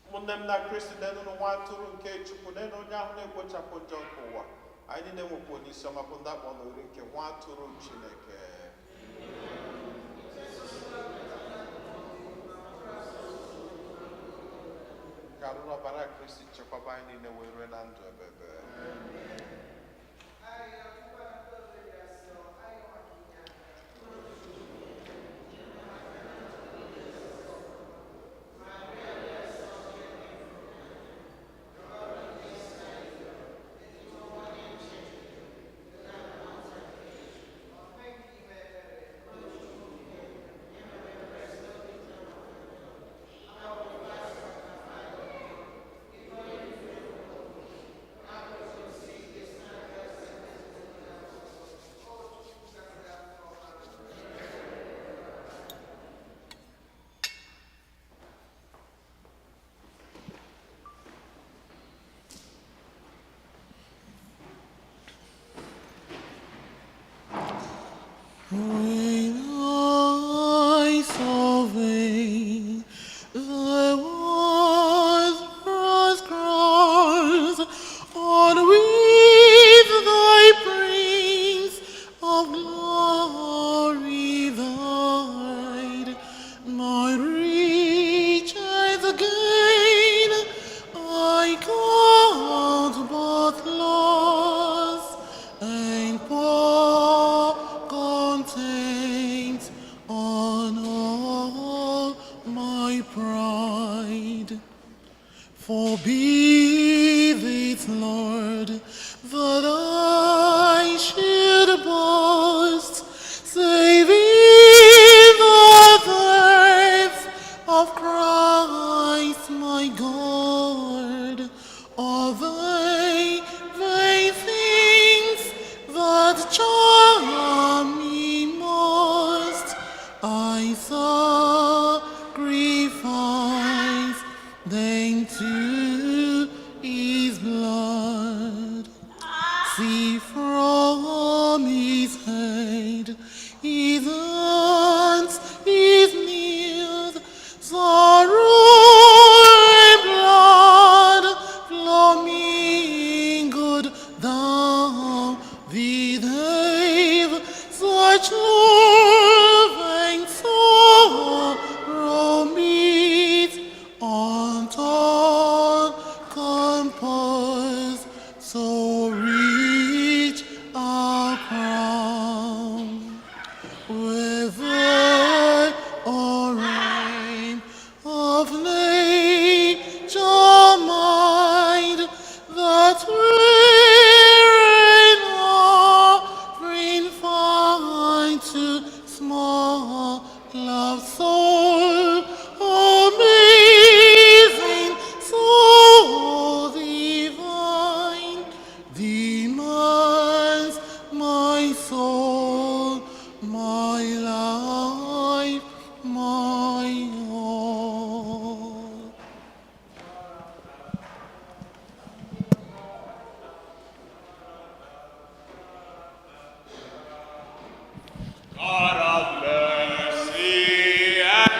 Ụmụnne m na Kristi, nenụnụ nwa atụrụ nke Chukwu, nenu onye ahụ na-ekpochapụ njọ nke ụwa. Anyị niile nwekwa onye isi ọma bụ ndị akpọ n'ori nke nwa atụrụ Chineke. Ka arụ n'ọbara Kristi chekwaba anyị niile wee rue na ndụ ebebe. When I survey the wondrous cross on which thy Prince of Glory died, my riches gain I count but loss, and pour contempt on all my pride. Forbid it, Lord, that I should boast, save in the death of Christ my God. All the vain things that charm me most, I sacrifice them to his blood. See from his head, his hands, his knees, sorrow and blood flow mingled down the dave. Such love and sorrow meet on top compose so rich a crown. Whether or reign of nature mind that we're in offering find to small love soul amazing, so divine, demands my soul, my life, my all. God of mercy and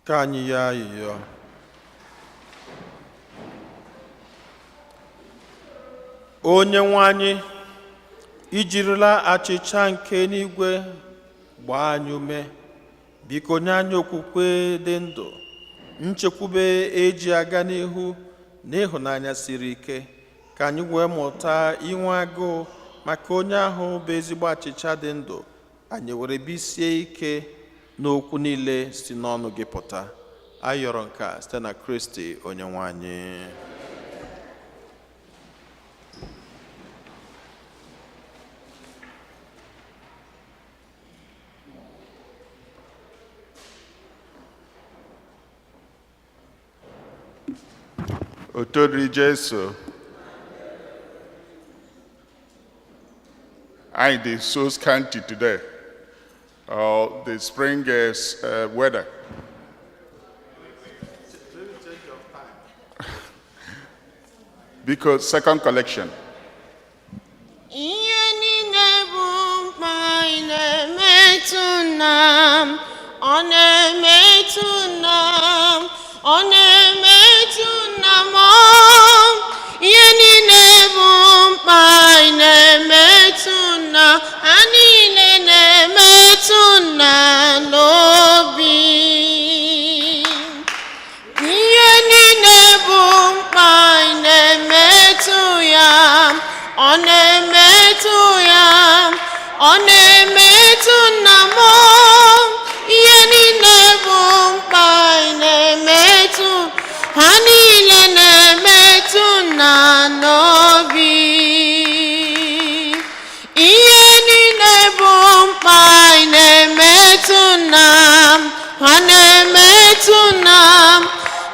Ka anyị yọọ ayịyọ. Onye nwe anyị, ijirila achịcha nke n'igwe gbaa anyị ume, biko nye anyị okwukwe dị ndụ, nchekwube eji aga n'ihu na ịhụnanya siri ike, ka anyị wee mụta inwe agụụ maka onye ahụ bụ ezigbo achịcha dị ndụ, anyị were bisie ike n'okwu niile si n'ọnụ gị pụta. Ayọrọ nke a site na Kristi onye nwe anyị. Otito dịrị Jesu. Anyị dị so scanty today. The spring is weather. Because second collection. Ihe niile bụ mkpa anyị na-emetụ nna m, ọ na-emetụ nna m, ọ na-emetụ nna m. Ihe niile bụ mkpa anyị na-emetụ nna, ha niile na-emetụ nna n'obi. Ihe niile bụ mkpa anyị na-emetụ ya, ọ na-emetụ ya, ọ na-emetụ nna m. Ihe niile bụ mkpa anyị na-emetụ, ha niile na-emetụ nna n'obi. Ihe niile bụ mkpa anyị na-emetụ nna m, ha na-emetụ nna m,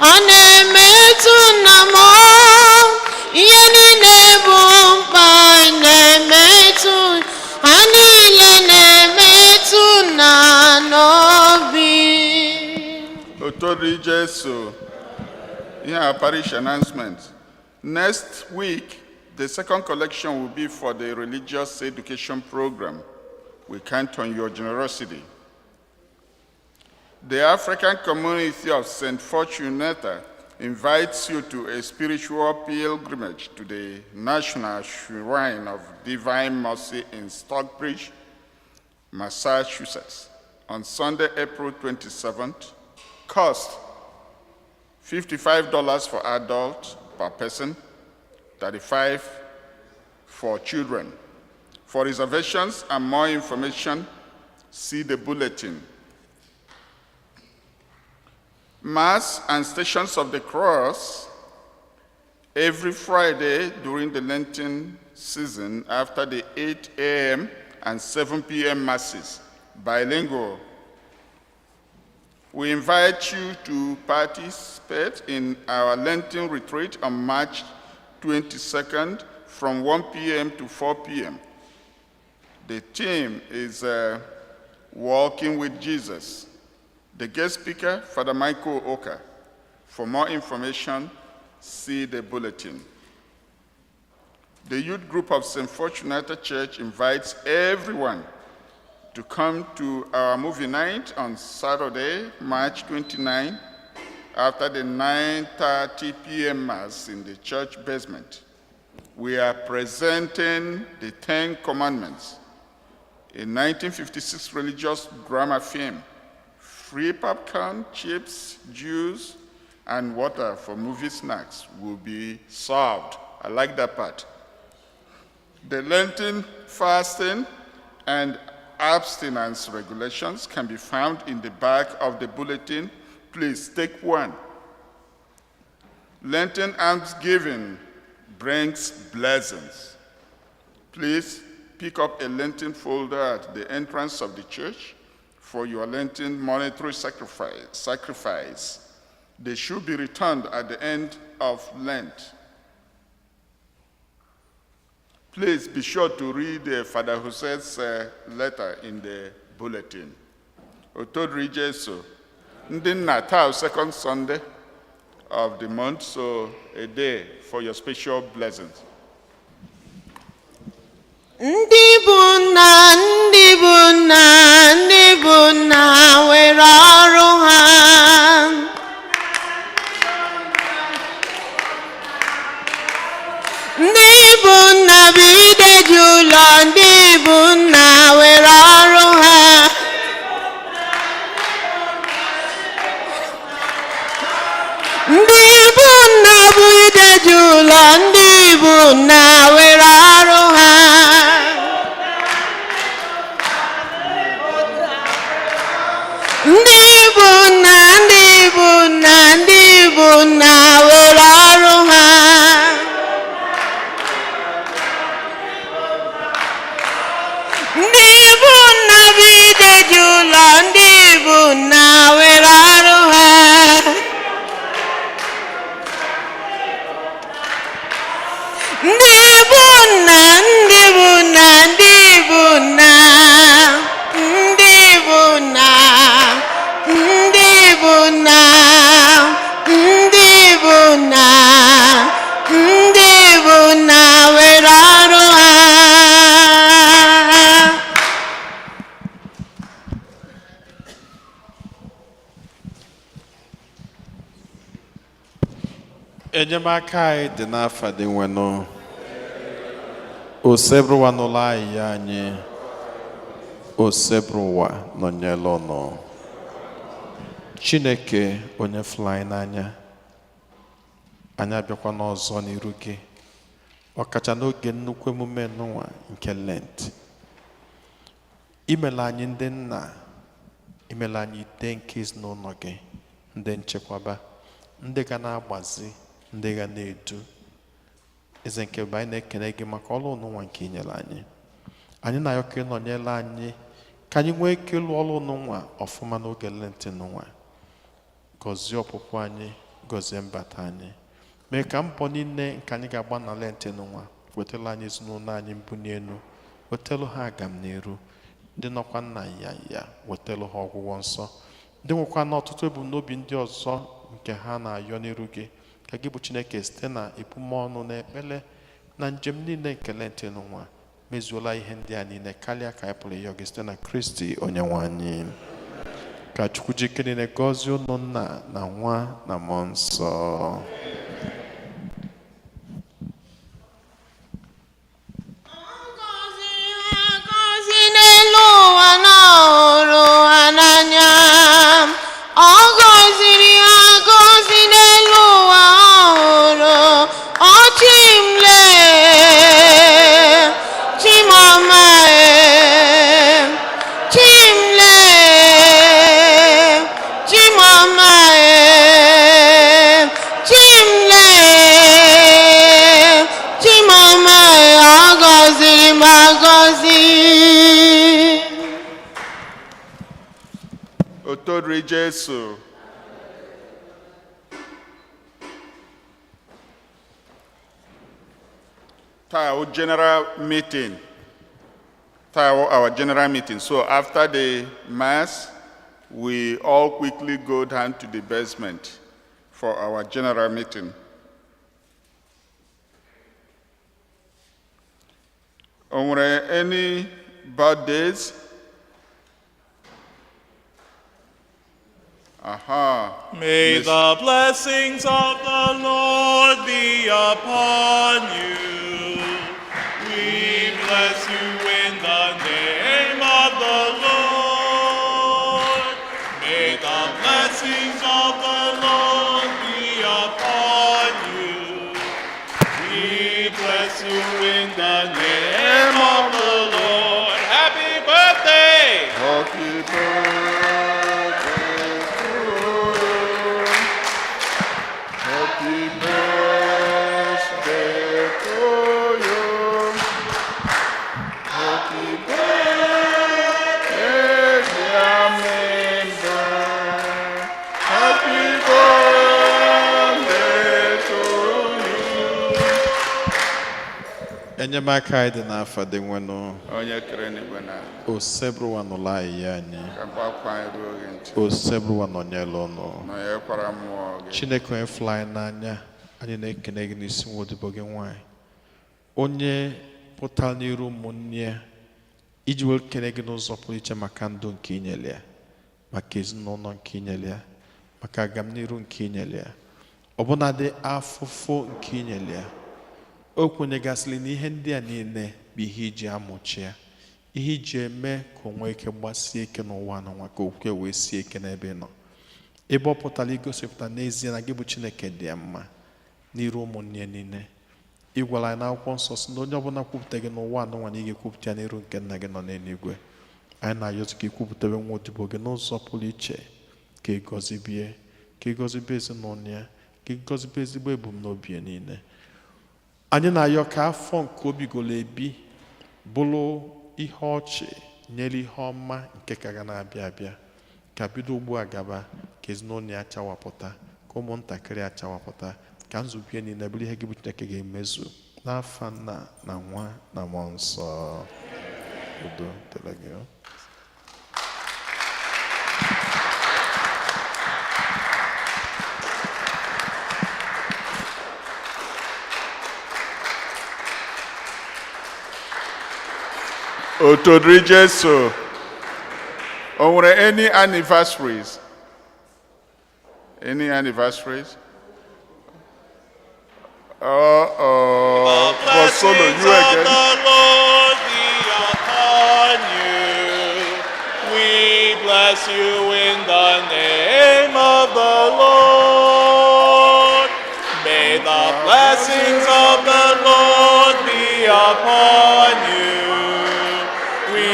ọ na-emetụ nna m. Ihe niile bụ mkpa anyị na-emetụ, ha niile na-emetụ nna n'obi. Otito dịrị Jesu. Here are parish announcements. Next week, the second collection will be for the religious education program. We count on your generosity. The African community of St. Fortunata invites you to a spiritual pilgrimage to the National Shrine of Divine Mercy in Stockbridge, Massachusetts, on Sunday, April 27th. Cost $55 for adults per person, $35 for children. For reservations and more information, see the bulletin. Mass and Stations of the Cross every Friday during the Lenten season after the 8 a.m. and 7 p.m. Masses, bilingual. We invite you to participate in our Lenten retreat on March 22nd from 1 p.m. to 4 p.m. The theme is Walking with Jesus. The guest speaker, Father Michael Oka. For more information, see the bulletin. The youth group of St. Fortunata Church invites everyone to come to our movie night on Saturday, March 29, after the 9:30 p.m. Mass in the church basement. We are presenting the Ten Commandments, a 1956 religious drama film. Free popcorn, chips, juice, and water for movie snacks will be served. I like that part. The Lenten fasting and abstinence regulations can be found in the back of the bulletin. Please take one. Lenten almsgiving brings blessings. Please pick up a Lenten folder at the entrance of the church for your Lenten monetary sacrifice. They should be returned at the end of Lent. Please be sure to read Father Jose's letter in the bulletin. Otito dịrị Jesu. Ndị nna taa second Sunday of the month, so a day for your special blessings. Ndị bụ nna, ndị bụ nna, ndị bụ nna nwere ọrụ ha. Enyemaka anyị dị n'afa Dinwenụ. Osebụrụwa n'ụlọ anyị ya anyị. Osebụrụwa nọnyere ụnụ. Chineke onye fụrụ anyị n'anya, anyị abịakwa n'ọzọ n'iru gị, ọkacha n'oge nnukwu emume n'ụwa nke Lent. Imela anyị ndị nna, imela anyị ide nke ezinụlọ gị, ndị nchekwaba, ndị ga na-agbazi, ndị ga na-edu. Eze nke bụ anyị na-ekele gị maka ọrụ n'ụwa nke i nyere anyị. Anyị na-ayọ ka ị nọnyere anyị ka anyị nwee ike ịlụ ọrụ n'ụwa ọfụma n'oge Lent n'ụwa. Gọzie ọpụpụ anyị, gọzie mbata anyị, mee ka mbọ niile nke anyị ga-agba na Lent n'ụwa wetara anyị ezinụlọ anyị mbuli elu, wetara ha agam n'iru. Ndị nọkwa nna ya ya wetara ha ọgwụgwọ nsọ, ndị nwekwa na ọtụtụ ebumnobi ndị ọzọ nke ha na-ayọ n'iru gị, ka gị bụ Chineke site na ebumọnụ na ekpere na njem niile nke Lent n'ụwa mezuola ihe ndị a niile karịa ka anyị pụrụ ịyọ gị, site na Kristi onye nwe anyị. Ka Chukwu ji ike niile gọzie unu, Nna na Nwa na Mmụọ Nsọ. Gọziri ha gọzi n'elu ụwa na ọhụrụ ha n'anya. Ọ gọziri ha gọzi n'elu ụwa ọhụrụ. Ọchị m lee, Chimama e, Chimle, Chimama e, Chimle, Chimama e, ọ gọziri m agọzi. Otodiri Jesu. Taa wụ general meeting. Taa wụ our general meeting. So after the mass, we all quickly go down to the basement for our general meeting. O nwere any birthdays? Aha. May Miss- the blessings of the Lord be upon you. We bless you in the name of the Lord. May the blessings of the Lord be upon you. We bless you in the name of the Lord. Happy birthday! Happy birthday to you. Happy birthday to you. Happy birthday, dear member. Happy birthday to you. Enyemaka anyị dị n'afa Dinwenụ. Onye kere n'igwe na Osebụrụwa n'ụlọ anyị ya anyị. Ka mkpakwa anyị ruo gị ntị. Osebụrụwa nọnyere ụnụ. Nọnyekwara mmụọ gị. Chineke onye fụrụ anyị n'anya, anyị na-ekene gị n'isi nwa odibo gị nwanyị onye pụtara n'iru ụmụnne ya iji wee kene gị n'ụzọ pụrụ iche maka ndụ nke inyere ya, maka ezinụlọ nke inyere ya, maka agamniru nke inyere ya, ọbụnadị afụfụ nke inyere ya. O kwenyegasịrị na ihe ndị a niile bụ ihe iji amụchi ya, ihe iji eme ka o nwee ike gbasie ike n'ụwa n'ụwa, ka okwukwe wee sie ike n'ebe ị nọ, ebe ọ pụtara igosipụta n'ezie na gị bụ Chineke dị ya mma n'iru ụmụnne ya niile. Ị gwara anyị n'akwụkwọ nsọ sị na onye ọbụla kwupụta gị n'ụwa anụnwa na ị ga-ekwupụta ya n'iru nke nna gị nọ n'eluigwe. Anyị na-ayọzi ka ikwupụtabe nwa odibo gị n'ụzọ pụrụ iche, ka ị gọzibie, ka ị gọzibie ezinụlọ ya, ka ị gọzibie ezigbo ebumnobi ya niile. Anyị na-ayọ ka afọ nke obi golo ebi bụrụ ihe ọchị nyere ihe ọma nke ka ga na-abịa abịa, ka bido ugbu a gaba, ka ezinụlọ ya chawapụta, ka ụmụntakịrị ya chawapụta, ka nzube ya niile bụrụ ihe gị bụ Chineke ga-emezu, n'afa Nna na Nwa na Mmụọ Nsọ. Udo dịrị gị o. Otodiri Jesu. O nwere any anniversaries? Any anniversaries? Uh-oh. The But solo, blessings you of again. the Lord be upon you. We bless you in the name of the Lord. May the blessings of the Lord be upon you. We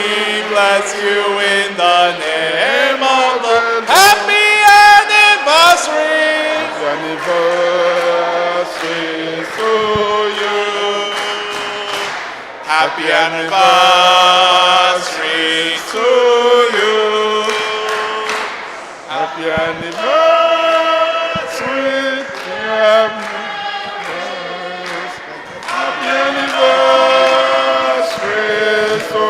bless you in the name of the Happy anniversary! Anniversary to you. Happy anniversary to you. Happy anniversary. Happy anniversary to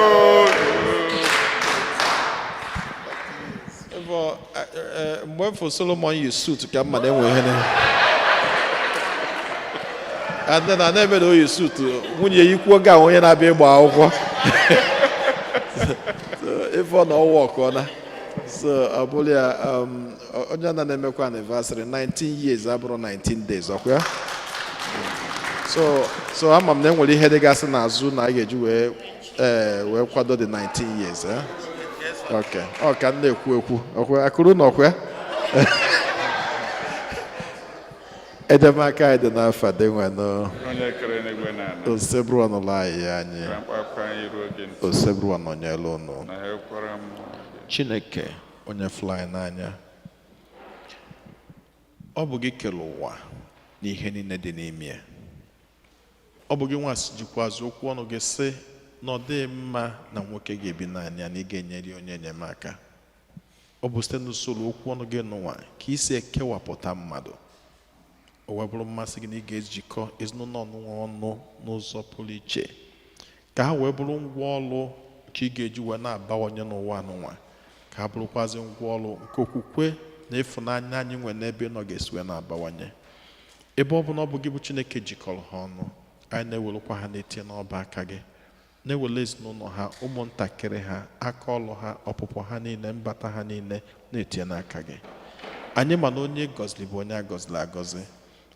you. Bụ, mgbe m fụ Solomon yi suit ka mma na-enwe ihe na and then na-eme na o yi suit, nwunye ya ikwuo ga onye na-abịa ịgba akwụkwọ. So ife ọ na ọwa ọkụọna, so ọ bụrụ ya onye na na-emekwa anniversary 19 years abụrụ 19 days, ọkwa ya? So ama m na enwere ihe dịgasị n'azụ na a ga-eji wee wee kwado the 19 years, eh? Okay. Ọ ka m na-ekwu ekwu ọkwa akụrụ na ọkwa edemaka anyị dị n'afa dị nwenụ Onye kere n'igwe na ala. Osebru ọnụla anyị anyị. Ka mkpakọ anyị ruo gị ntị. Osebru ọnọnyere ụnụ. Na ha ekwere mmụọ gị. Chineke onye fụrụ anyị n'anya, ọ bụ gị kere ụwa na ihe niile dị n'ime ya. Ọ bụ gị nwa jikwazị okwu ọnụ gị sị na ọ dịghị mma na nwoke ga-ebi naanị ya, na ị ga-enyere ya onye enyemaka. Ọ bụ site n'usoro okwu ọnụ gị n'ụwa ka isi ekewapụta mmadụ, o wee bụrụ mmasị gị na ị ga-ejikọ ezinụlọ ọnụnwa ọnụ n'ụzọ pụrụ iche ka ha wee bụrụ ngwa ọlụ nke ị ga-eji wee na-abawanye n'ụwa n'ụwa, ka ha bụrụkwazị ngwa ọlụ nke okwukwe na ịfụnanya anyị nwere n'ebe ị nọ ga-esi wee na-abawanye. Ebe ọ bụ na ọ bụ gị bụ Chineke jikọrọ ha ọnụ, anyị na-ewerekwa ha na-etinye n'ọba aka gị, na-ewere ezinụlọ ha, ụmụntakịrị ha, aka ọlụ ha, ọpụpụ ha niile, mbata ha niile, na-etinye n'aka gị. Anyị ma na onye gọziri bụ onye a gọziri agọzi.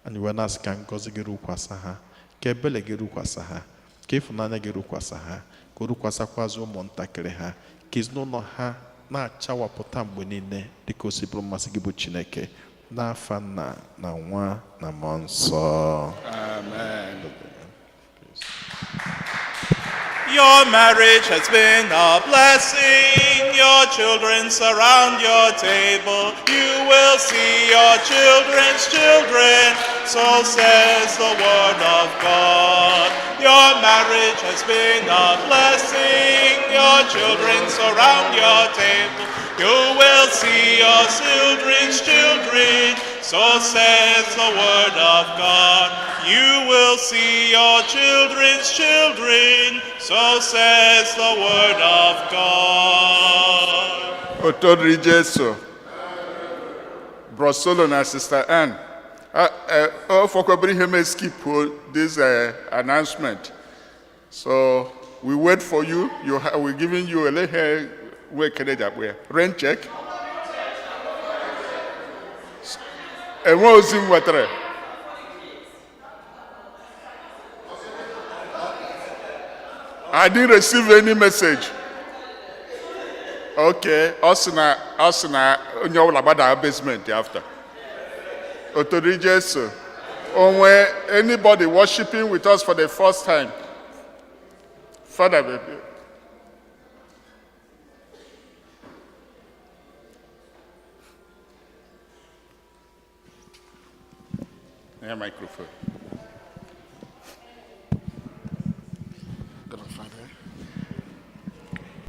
Anyị wee na-asị ka ngọzi gị rukwasa ha, ka ebele gị rukwasa ha, ka ịfụnanya gị rukwasa ha, ka o rukwasakwazi ụmụntakịrị ha, ka ezinụlọ ha na-achawapụta mgbe niile dịka o si bụrụ mmasị gị bụ Chineke, n'afa Nna na Nwa na Mmụọ Nsọ. Amen. Your marriage has been a blessing. Your children surround your table. You will see your children's children. So says the word of God. Your marriage has been a blessing. Your children surround your table. You will see your children's children. So says the word of God. You will see your children's children. So says the word of God. Otito dịrị Jesu. Bro Solo na Sister Ann. Ọ fọkwabere ihe mee skip this announcement. So we wait for you. We're giving you a little wait, rain check. Enwe ozi m nwetara. I didn't receive any message. Okay, ọ sị na onye ọbụla gbada basement after. Otito dịrị Jesu. Onwe anybody worshiping with us for the first time? Father, baby. Yeah, microphone.